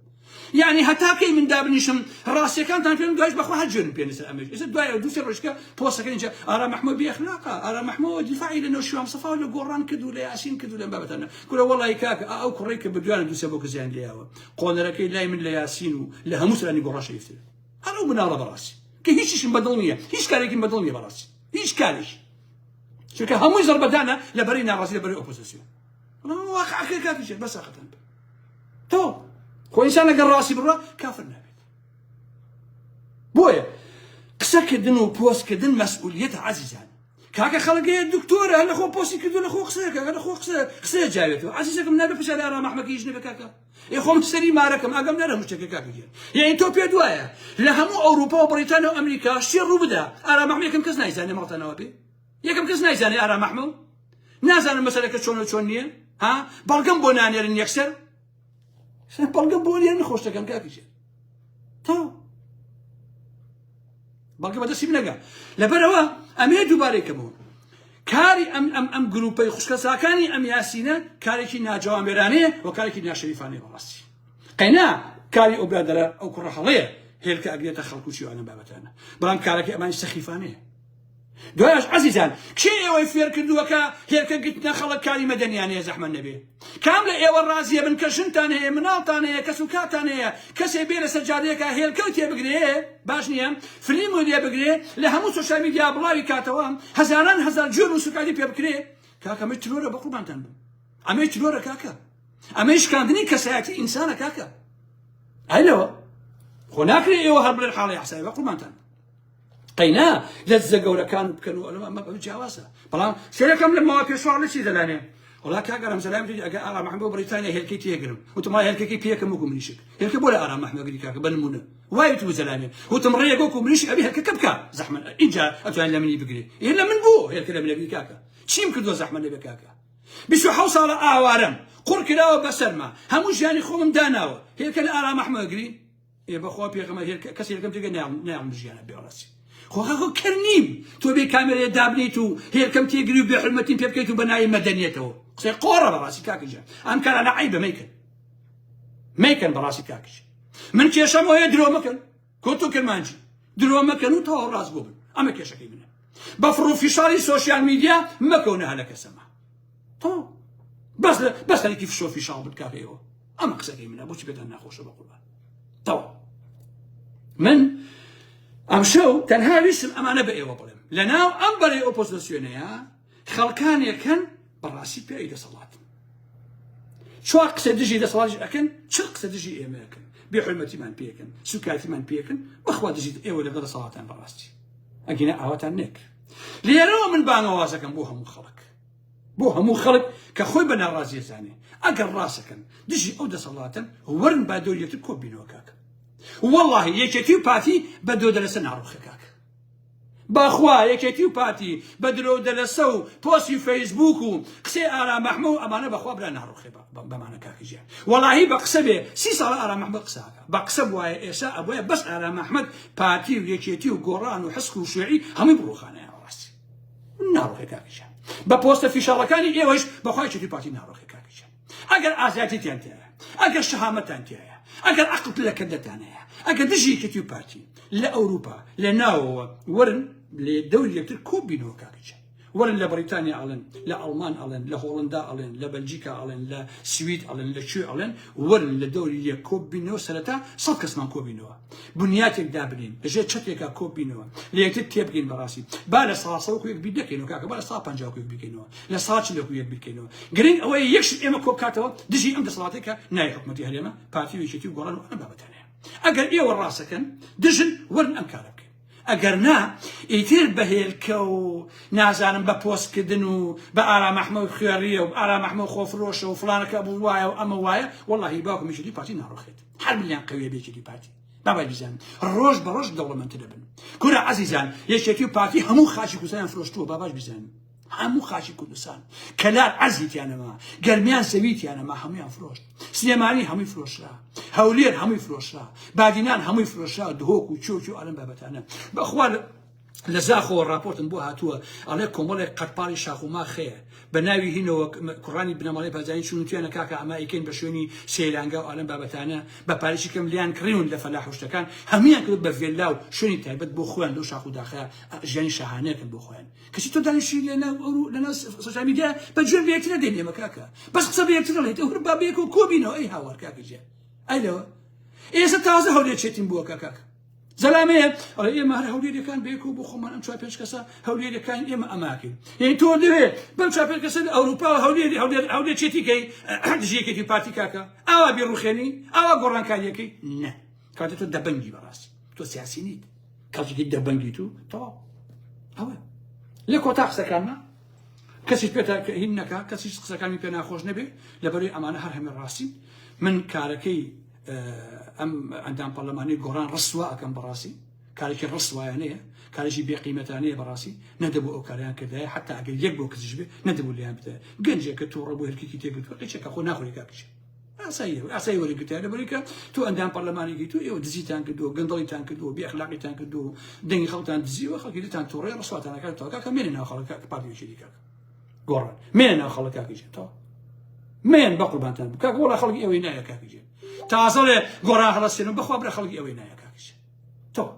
یعنی هەتا کەی من دابنیشم ڕاستیەکانتان پێم دوایش بەخوا هەر جوێنم پێ لەسەر ئەمەش ئێستا دوای ئەو دوو سێ ڕۆژکە پۆستەکە اینجا ئارام مەحموود بێ ئەخلاقە ئارام مەحموود دیفاعی لە نەوشیروان مستەفا و لە گۆڕان کرد و لە یاسین کرد و لەم بابەتانە کورە وەڵی کاکە ئەو کوڕەی کە بردویانە دوو سێ بۆ کزیان لێیاوە قۆنەرەکەی لای من لە یاسین و لە هەموو سەرانی گۆڕان شەریفترە هەر ئەو مناڵە بەڕاستی کە هیچیشم بەدڵ نییە هیچ کارێکیم بەدڵ نییە بەڕاستی هیچ کارێکی چونکە هەمووی زەربەدانە لە بەرەی ناڕازی لە بەرەی ئۆپۆزیسیۆن واقعەکە کاکیشە بەس ئاقەتان بن تۆ خۆ ئینسان لەگەڵ ڕاستی بڕە کافر نابێت بۆیە قسەکردن و پۆستکردن مەسئولیەتە عەزیزان کاکە خەڵک هەیە دکتۆرە هەر لەخۆ پۆستی کردو لەخۆ قسەکە هەر لەخۆ قسە قسەیە جاوێتەوە عەزیزەکەم نابێ پرسیار ئارام ئەحمەکە هیچ نەبێ کاکە ئێ خۆم سەری مارەکەم ئاگام نارە هەموو شتێکە کاکە گیان یعنی تۆ پێت وایە لە هەموو ئەوروپا و بەریتانیا و ئەمریکا شتێ ڕوو بدا ئارام ئەحمە یەکەم کەس نایزانێ ماڵتانەوە بێ یەکەم کەس نایزانێ ئارام ئەحمە و نازانم مەسەلەکە چۆن و چۆن نییە ها بەڵگەم بۆ نانێرن یەکسەر بەڵگەم بۆ نێرن خۆشتەکەن کاکە گیان تەواو بەڵگە بەدەستی بنەگا لەبەرەوە ئەمێ دووبارەی کەمەوە کاری ئەم ئەم ئەم گروپەی خوشکەساکانی ئەم یاسینە کارێکی ناجوامێرانەیە و کارێکی ناشەریفانەیە بەڕاستی قەینا کاری ئەو برادەرە ئەو کوڕە هەڵەیە هێلکە ئەگرێتە خەڵک و چیوانە بابەتانە بەڵام کارەکەی ئەمانی سەخیفانەیە دوایش عەزیزان کێ ئێوەی فێر کردووە کە هێلکە گرتنە خەڵک کاری مەدەنیانەیە زەحمەت نەبێ کام لە ئێوە ڕازیە بن کە ژنتان هەیە مناڵتان هەیە کەس و کارتان هەیە کەسێ بێ لەسەر جادەیەکە هێلکە و تێبگرێ باش نییە فلیم و لێ بگرێ لە هەموو سۆشیال میدیا بڵاوی کاتەوە هەزاران هەزار جوێن و سوکاتی پێ بکرێ کاکە ئەمەی ترۆرە بە قوربانتان بم ئەمەی ترۆرە کاکە ئەمەی شکاندنی کەسایەتی ئینسانە کاکە ئەی لەوە خۆ ناکرێ ئێوە هەر بڵێن حاڵی حسابی بە قوربانتان قەینا لە دزە گەورەکان بکەن و ئەمە ئەمە جیاوازە بەڵام سێرەکەم لە ماوە پێشوا لە چی دەلانێ وڵا کاک ئارام سەلام وتی ئەگەر ئارام ئەحمەد بۆ بەریتانیا هێلکەی تێگرم وتم وڵا هێلکەکەی پێکەم وەکو مریشک هێلکە بۆ لە ئارام ئەحمەد گری کاکە بە نمونە وای وتبوو زەلامێ وتم ڕێیەک وەکو مریشک ئەبێ هێلکەکە بکا زەحمەت ئینجا ئەتوانێت لە منی بگرێ ئێ لە من بۆ هێلکە لە من ئەگری کاکە چیم کردووە زەحمەت نەبێ کاکە 27 ساڵە ئاوارەم قوڕ کراوە بەسەرما هەموو ژیانی خۆمم داناوە هێلکە لە ئارام ئەحمەد ئەگری ئێ بەخوا پێغەمبەر هێر کەس هێلکەم تێگە نایەڵم نایەڵم بژیانە بێڕەسی خۆ خۆ کەر نیم تۆ بێ کامێرەیە دابنیت و هێلکەم تێگری و بێحورمەتیم پێ بکەیت و بە ناوی مەدەنیەتەوە قسەی قۆڕە بەڕاستی کاکە گیان ئەم کارانە عەیبە مەیکەن مەیکەن بەڕاستی کاکە گیان من کێشەم هەیە درۆ مەکەن کورت و کرمانجی درۆ مەکەن و تەواو ڕاست بۆ بن ئەمە کێشەکەی منە بە فڕ و فیشاری سۆشیال میدیا مەکەونە هەلەکە سەما تەواو بەس بەس خەریکی فشۆ فیشاڵ بن کاکە ئێوە ئەمە قسەکەی منە بۆچی پێتان ناخۆشە بە قوربان تەواو من ئەمشەو تەنها ویستم ئەمانە بە ئێوە بڵێم لەناو ئەم بەرەی ئۆپۆزیسیۆنەیە خەڵکانێک هەن بەڕاستی پێی دەسەڵاتن چوار قسە دژی دەسەڵاتیش ئەکەن چل قسە دژی ئێمە ئەکەن بێ حرمەتیمان پێکەن سوکایەتیمان پێکەن بەخوا دژی ئێوە لەگەڵ دەسەڵاتان بەڕاستی. ئەگینا ئاواتان نێک لێرەوە من بانگەوازەکەم بۆ هەموو خەڵک بۆ هەموو خەڵک کە خۆی بە ناڕازیە زانێ ئەگەر ڕاستەکەن دژی ئەو دەسەڵاتن وەرن با دۆر یەکتر کۆبینەوە کاکە واللهی یەکێتی و پارتی بە دۆ دەلەسە ناڕوخێ کاکە بەخوا یەکێتی و پارتی بە درۆ و دەلەسە و پۆستی فەیسبوک و قسەی ئارام ئەحمە و ئەمانە بەخوا برا ناڕوخێ بەمانە کاکە گیان وەڵاهی بە قسە بێ سی ساڵە ئارام ئەحمەد قسە ئەکا بە قسە بوایە ئێسا ئەبوایە بەس ئارام ئەحمەد پارتی و یەکێتی و گۆڕان و حسک و شوێعی هەمووی بڕوخانایە ڕاستی ناڕوخێ کاکە گیان بە پۆستە فیشاڵەکانی ئێوەش بەخوا یەکێتی و پارتی ناڕوخێ کاکە گیان ئەگەر ئازایەتیتان تیایە، ئەگەر شەهامەتان تیایە، ئەگەر عەقڵ لە کردەتان هەیە، ئەگەر دژی یەکێتی و پارتی لە ئەوروپا لە ناوەوە وەرن لە دەوری یەکتر کۆبینەوە کاکە گیان. وەرن لە بەریتانیا ئەڵێن، لە ئەڵمان ئەڵێن، لە هۆڵندا ئەڵێن، لە بەلجیکا ئەڵێن، لە سوید ئەڵێن، لە کوێ ئەڵێن، وەرن لە دەوری یەک کۆببینەوە، سەرەتا سەد کەسمان کۆبینەوە، بنیاتێک دابنێین، لە ژێر چەترێکا کۆببینەوە، لە یەکتر تێبگەین بەڕاستی. با لە سا سەد وەکو یەک بیر نەکەینەوە کاکە، با لە سا 50 وەکو یەک بیرکەینەوە، لە سا 40 وەکو یەک بیرکەینەوە. گرنگ ئەوەیە یەک شت ئێمە کۆبکاتەوە دژی ئەم دەسەڵاتەی کە ناوی حکومەتی هەرێمە، پارتی و یەکێتی و گۆڕان و ئەم بابەتانەیە. ئەگەر ئێوە ڕاستەکەن دژن وەرن ئەم کارە بکەین. ئەگەر نا ئیتر بە هێلکە و نازانم بە پۆست کردن و بە ئارام ئەحمە و خوێڕیە و ئارام ئەحمە و خۆفرۆشە و فڵانەکە بوو وایە و ئەمە وایە وەڵاهی باوکم یەکێتی پارتی ناڕوخێت هەر ملیان قەویە بێ یەکێتی پارتی بابای بیزانن ڕۆژ بە ڕۆژ دەوڵەمەندتر دەبن کورە عەزیزان یەکێتی و پارتی هەموو خاکی کوردستانیان فرۆشتووە باباش بیزانن هەموو خاکی کوردستان کەلار عەرزی تیانەما گەرمیان زەوی تیانەما هەمویان فرۆشت سلێمانی هەمووی فرۆشرا هەولێر هەمووی فرۆشرا بادینان هەمووی فرۆشرا دهۆک و چۆکی و ئەلم بابەتانە بەخوا لە زاخۆوە راپۆرتم بۆ هاتووە ئەڵێ کۆمەڵێک قەرپاڵی شاخ و ماخ هەیە بە ناوی هینەوە کوڕانی بنەماڵەی بارزانی چوون وتیانە کاکە ئەمە ئەیکەین بە شوێنی سەیرانگا و ئالەم بابەتانە بە پارێکی کەم لیان کڕیون لە فەلاح و شتەکان هەمویان کرد بە ڤێلا و شوێنی تایبەت بۆ خۆیان لەو شاخ و داخە ژیانی شاهانەیەکن بۆ خۆیان کەچی تۆ دانیشتی لەناو ئەو لەناو سۆشیال میدیا بە گوێ بە یەکتر نەدەین ئێمە کاکە بەس قسە بە یەکتر دەڵێیت ئەو هەر با بەیەکەوە کۆبینەوە ئەی هاوار کاکە گیان ئەی لەوە ئێستا تازە هەولێر چێتین بووە کاکە زەلامەیە ئەڵێ ئێمە هەر هەولێریەکان بەیەکەوە بۆ خۆمان ئەم چوار پێنج کەسە هەولێریەکان ئێمە ئەماکەین یعنی تۆ لەوێ بەم چوار پێنج کەسە لە ئەوروپا هەولێری هەولێر هەولێر چێتیکەی دژی یەکێتی پارتی کاکە ئاوا بیڕوخێنی ئاوا گۆڕانکاریەکەی نە کاتێ تۆ دەبەنگی بەڕاستی تۆ سیاسی نیت کەڵکی دەبەنگیت و تەواو ئەوە لە کۆتا قسەکانمە کەسیش پێ هین نەکا کەسیش قسەکانی پێ ناخۆش نەبێ لەبەرەی ئەمانە هەر هەمە ڕاستی من کارەکەی ئەم ئەندام پەرلەمانی گۆڕان ڕسوا ئەکەم بەڕاستی کارێکی ڕسوایانەیە کارێکی بێقیمەتانەیە بەڕاستی نەدەبوو ئەو کاریان کردایە حتا ئەگەر یەک بۆ کەسیش بێ نەدەبوو لیان بدایە گەنجێکە تووڕە بۆ هێلکێکی تێگرتووە قیچێکە خۆ ناخۆری کاکیشە ئاساییە ئاسایی وەرگرتیان لەبەرەی کە تۆ ئەندام پەرلەمانێکی تۆ ئێوە دزیتان کردووە گەندەڵیتان کردووە بێ ئەخلاقیتان کردووە دەنگی خەڵکتان دزیوە خەڵکی لێتان توڕەیە ڕسواتان ئەکات تەواو کاکە مێنە ناو خەڵک کاکە پارتی یەکێتی کاکە گۆڕان مێنە ناو خەڵک کاکە گیان تەواو مێن بە قوربانتان بوو کاکە وەڵا خەڵکی ئێوەی نایە کاکە گیان تازەڵێ گۆڕان هەڵەسێنم بەخوا برا خەڵکی ئێوەی نایە کاکە گیان تەواو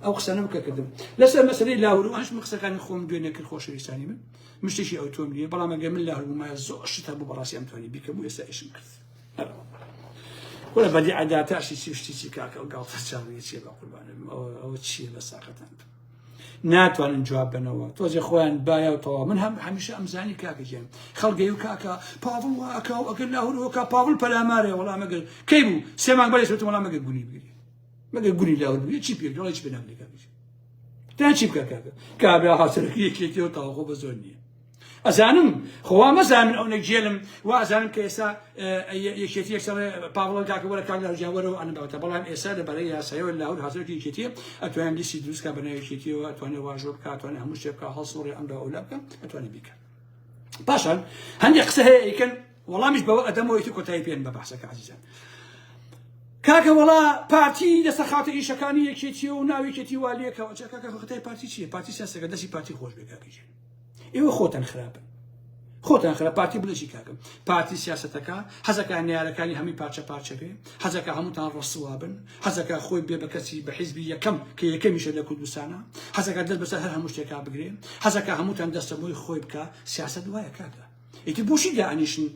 ئەو قسانە بکە کردم لەسەر مەسەلەی لاهور و ئەنش من قسەکانی خۆم دوێنێ کرد خۆشەویستانی من مشتێکی ئەو تۆم نییە بەڵام ئەگەر من لاهور بوومایە زۆر شت هەبوو بەڕاستی ئەمتوانی بیکەم و ئێستا ئیشم کرد وەرە بەدی عەداتاشی چی شتی چی کاکە ئەو گاڵتە چاویە چییە بە قوربانم ئەوە چییە بە ساقەتان ناتوانن جواب بنەوە تۆزێ خۆیان باە و تەواو من هەم هەمیشە ئەمزانی کاکە گیان خەڵگەی و کاکە پاڤڵ واکە و ئەگەر لاهور وەکە پاڤڵ پەلامارێ وەڵام ئەگەر کەی بوو سێ مانگ بەرێ وتم وەڵام ئەگەر گونی بگری مەگەر گونی لاهور بگری چی پێ دڵی چی پێ ناگری کاکە تا چی بکە کاکە کابرا هاوسەرەکەی یەکێتی و تەواو خۆ بە زۆر نییە ئەزانم خۆ وا مەزانن ئەو نەگێلم وا ئەزانم کە ئێستا یەکێتی یەکسەر پاوڵ کاکە وەرە کاک لاهور گیان وەرەوە ئەنە بابەتە بەڵام ئێستا لە بەرەی یاسایەوە لاهور هاوسەرۆکی یەکێتیە ئەتوانێت لیستی دروست کا بەناو یەکێتیەوە ئەتوانێت واژۆ بکا ئەتوانێت هەموو شتێ بکا هەڵسوڕێ ئەم لە ئەولا بکا ئەتوانێت بیکا پاشان هەندێک قسە هەیە ئەیکەن وەڵامیش بەوە ئەدەمەوە ئیتر کۆتایی پێن بە بەحسەکە عزیزان کاکە وەڵا پارتی لەسەر خاتە ئیشەکانی یەکێتی و ناو یەکێتی والیەکەوە کاکە خەتای پارتی چییە پارتی سیاسەکە دەستی پارتی خۆش بێ کاکە گیان ئێوە خۆتان خراپن خۆتان خراپ پارتی بڵێ چی کاکەم پارتی سیاسەتەکە حەزەکە نەیارەکانی هەمووی پارچە پارچە بێ حەزەکە هەمووتان ڕسوا بن حەزەکە خۆی بێ بە کەسی بە حیزبی یەکەم کە یەکەمیشە لە کوردستانە حەزەکە دەست بەسەر هەر هەموو شتێکا بگرێ حەزەکە هەمووتان دەستەمۆی خۆی بکە سیاسەت وایە کاکە ئیتر بۆچی دائەنیشن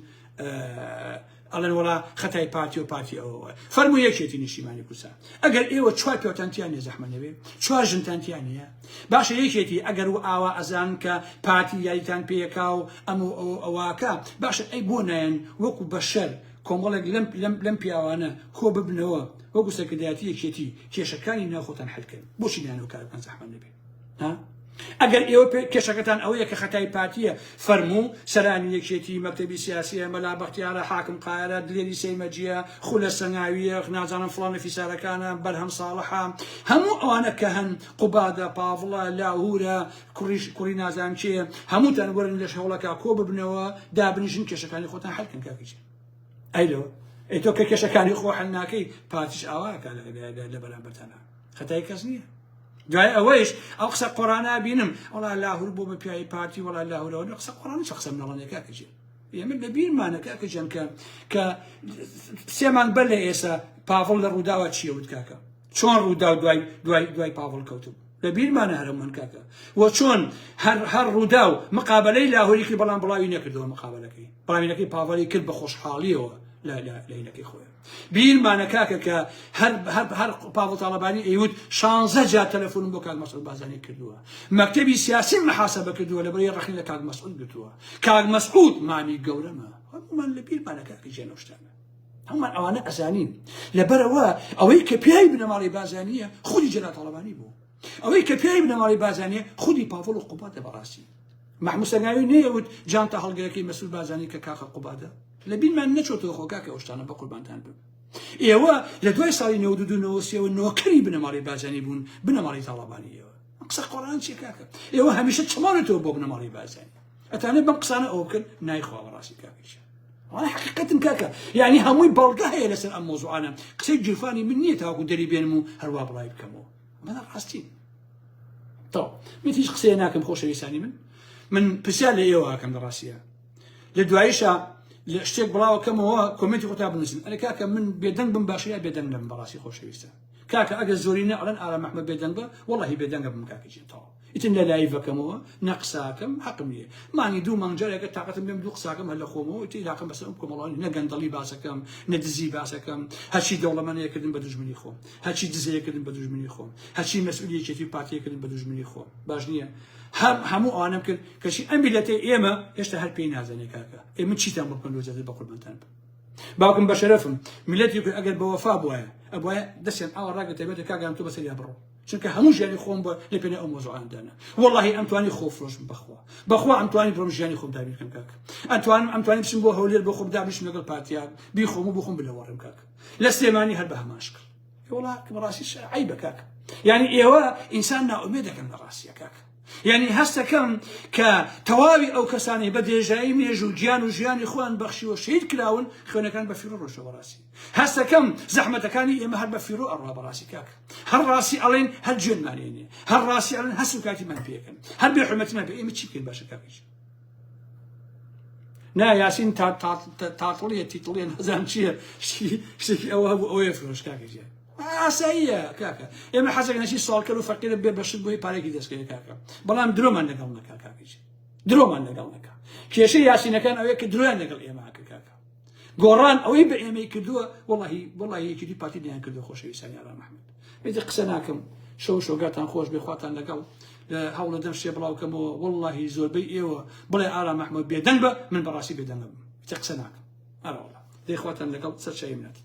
ئەڵێن وەڵا خەتای پارتی و پارتی ئەوەوە فەرموو یەکێتی نیشتیمانی کوردستان ئەگەر ئێوە چوار پیاوتان تیا نیە زەحمە نەبێ چوار ژنتان تیا نییە باشە یەکێتی ئەگەر و ئاوا ئەزان کە پارتی یاریتان پێیەکا و ئەم و ئەو ئەواکە باشە ئەی بۆ نایەن وەکو بەشەر کۆمەڵێک لەم لەم لەم پیاوانە کۆ ببنەوە وەکو سەرکردایەتی یەکێتی کێشەکانی ناوخۆتان حل کەن بۆچی نانەوە کار بکەن زەحمەت نەبێ ها ئەگەر ئێوە کێشەکەتان ئەوەیە کە خەتای پارتیە فەرموو سەرانی یەکێتی مەکتەبی سیاسیە مەلا بەختیارە حاکم قایرە دلێری سەیمەجیە خولە سەنگاویە نازانم فڵانە فیسارەکانە بەرهەم ساڵحە هەموو ئەوانە کە هەن قوبادە پاڤڵە لاهورە کوڕیش کوڕی نازانم کێیە هەمووتان وەرن لەش هەوڵەکە کۆ ببنەوە دابنیشن کێشەکانی خۆتان حل کەن کاکە گیان ئەی لەوە ئەی تۆ کە کێشەکانی خۆ حل ناکەی پارتیش ئاواکە لە بەرامبەرتانە خەتای کەس نییە دوای ئەوەیش ئەو قسە قۆرانە بینم وەڵا لاهور بۆ بە پیاوی پارتی وەڵا لاهورەوە قسە قۆرانە چ قسە مناڵانە کاکە گیان ئێمە لە بیرمانە کاکە گیان کە کە سێ مانگ بەر لە ئێسا پاڤڵ لە ڕووداوە چییە وت کاکە چۆن ڕووداو دوای دوای دوای پاڤڵ کەوتبوو لە بیرمانە هەرەمەن کاکە و چۆن هەر هەر ڕووداو مقابلەی لاهوری کرد بەڵام بڵاوی نەکردەوە مقابلەکەی بڵاوینەکەی پاڤڵی کرد بە خۆشحاڵیەوە لە لە لەینەکەی خۆی بیرمانە کاکە کە هەر هەر هەر پاڤڵ تاڵەبانی ئەیوت شانزە جار تەلەفۆنم بۆ کاک مەسعود بارزانی کردووە مەکتەبی سیاسی محاسبە کردووە لەبەرەی ڕەخنەی لە کاک مەسعود گرتووە کاک مەسعود مامی گەورەمە هەموومان لە بیرمانە کاکە گیان ئەو شتانە هەموومان ئەوانە ئەزانین لەبەرەوە ئەوەی کە پیاوی بنەماڵەی بازانیە خودی جەلال تاڵەبانی بوو ئەوەی کە پیاوی بنەماڵەی بازانیە خودی پاڤڵ و قوبادە بەڕاستی مەحموود سەنگاوی نەیەوت جانتا هەڵگرەکەی مەسعود بازانی کە کاکە قوبادە لە بیرمان نەچۆتەوە خۆ کاکە ئەو شتانە بە قوربانتان بم ئێوە لە دوای ساڵی 92 93 نۆکەری بنەماڵەی بازانی بوون بنەماڵەی تاڵەبانی ئێوە قسە قۆران چیە کاکە ئێوە هەمیشە چڵاونەتەوە بۆ بنەماڵەی بازانی ئەتانێ بەم قسانە ئەوە بکەن نایخوا بەڕاستی کاکەیشە ئەوانە حقیقەتن کاکە یعنی هەمووی بەڵگە هەیە لەسەر ئەم مۆزوعانە قسەی گیرفانی من نییە تاوەکو دەری بێنم و هەروا بڵاوی بکەمەوە ئەمە ڕاستین تەواو من هیچ قسەیە ناکەم خۆشەویستانی من من پرسیار لە ئێوە ئەکەم لە ڕاستیە لە دواییشە لە شتێک بڵاوەکەمەوە کۆمێنتی خۆتا بنووسن ئەرێ کاکە من بێدەنگ بم باشە یا بێدەنگ نەبم بەڕاستی خۆشەویستە کاکە ئەگەر زۆرینە ئەڵێن ئارام ئەحمەد بێدەنگ بە وەڵاهی بێدەنگە بم کاکە گیان تەواو ئیتر نە لایڤەکەمەوە نە قساکەم حەقم نییە مانگی دوو مانگ جارێکە تاقەتم بێم دوو قساکەم هەر لە خۆمەوە ئیتر ئیلاقەم بەسەر ئەم کۆمەڵانی نە گەندەڵی باسەکەم نە دزی باسەکەم هەرچی دەوڵەمەنەیە کردم بە دوژمنی خۆم هەرچی دزەیە کردم بە دوژمنی خۆم هەرچی مەسئولی یەکێتی و پارتیە کردم بە دوژمنی خۆم باش نییە هەم هەموو ئەوانەم کرد کەچی ئەم میلەتەی ئێمە هێشتا هەر پێی نازانێ کاکە ئێ من چیتان بۆ بکەم لۆ زیاتر بە قوربانتان بم باوکم بەشەرەفم میلەتی کرد ئەگەر بە وەفا بوایە ئەبوایە دەستیان ئاوا ڕاگرتە بێتە کاکە تۆ بەسەریا بڕۆ چونکە هەموو ژیانی خۆم بە لە پێناو ئەو مۆزوعانە دانا وەڵاهی ئەمتوانی خۆ فرۆشم بەخوا بەخوا ئەمتوانی بڕۆم ژیانی خۆم دابین بکەم کاک ئەتوانم ئەمتوانی بچم بۆ هەولێر بۆ خۆم دابنیشم لەگەڵ پارتیا بیخۆم و بخۆم بلەوەڕم کاک لە سلێمانی هەر بە هەمان شکڵ وەڵا بەڕاستی عەیبە کاک یعنی ئێوە ئینسان نائومێد دەکەن لە ڕاستیە کاک یعنی هەستەکەم کە تەواوی ئەو کەسانەی بە درێژایی مێژوو گیان و ژیانی خۆیان بەخشیوە شەهید کراون خوێنەکان بە فیڕۆ ڕۆشتوە بەڕاستی هەستەکەم زەحمەتەکانی ئێمە هەر بە فیڕۆ ئەڕوا بەڕاستی کاک هەر ڕاستی ئەڵێن هەر جوێنمان ئێنێ هەر ڕاستی ئەڵێن هەر سوکاتیمان پێکەن هەر بێ حرمەتیمان پێ ئێمە چی بکەین باشە کاکەش نا یاسین تاتڵیە تیتڵیە نازانم چییە شتێکی ئەوە هەبوو ئەوەیە فرۆش کاکە گیان ئاساییە کاکە ئێمە حەزێک نەچی ساڵکەر و فەقیرە بێ بەشت بۆی پارێکی دەستکەوێت کاکە بەڵام درۆمان لەگەڵ نەکا کاکە گیان درۆمان لەگەڵ نەکا کێشەی یاسینەکان ئەوەیە کە درۆیان لەگەڵ ئێمە کرد کاکە گۆڕان ئەوەی بە ئێمەی کردووە وەڵاهی وەڵاهی یەکێتی پارتی نیان کردووە خۆشەویستانی ئارام ئەحمەد ئیتر قسە ناکەم شەو شۆگاتان خۆش بێ خواتان لەگەڵ لە هەوڵە دەم شتێ بڵاوکەمەوە وەڵاهی زۆربەی ئێوە بڵێ ئارام ئەحمەد بێدەنگ بە من بەڕاستی بێدەنگ بم ئیتر قسە ناکەم ئەرەوەڵا دەی خواتان لەگەڵ سەرچاوی منەت.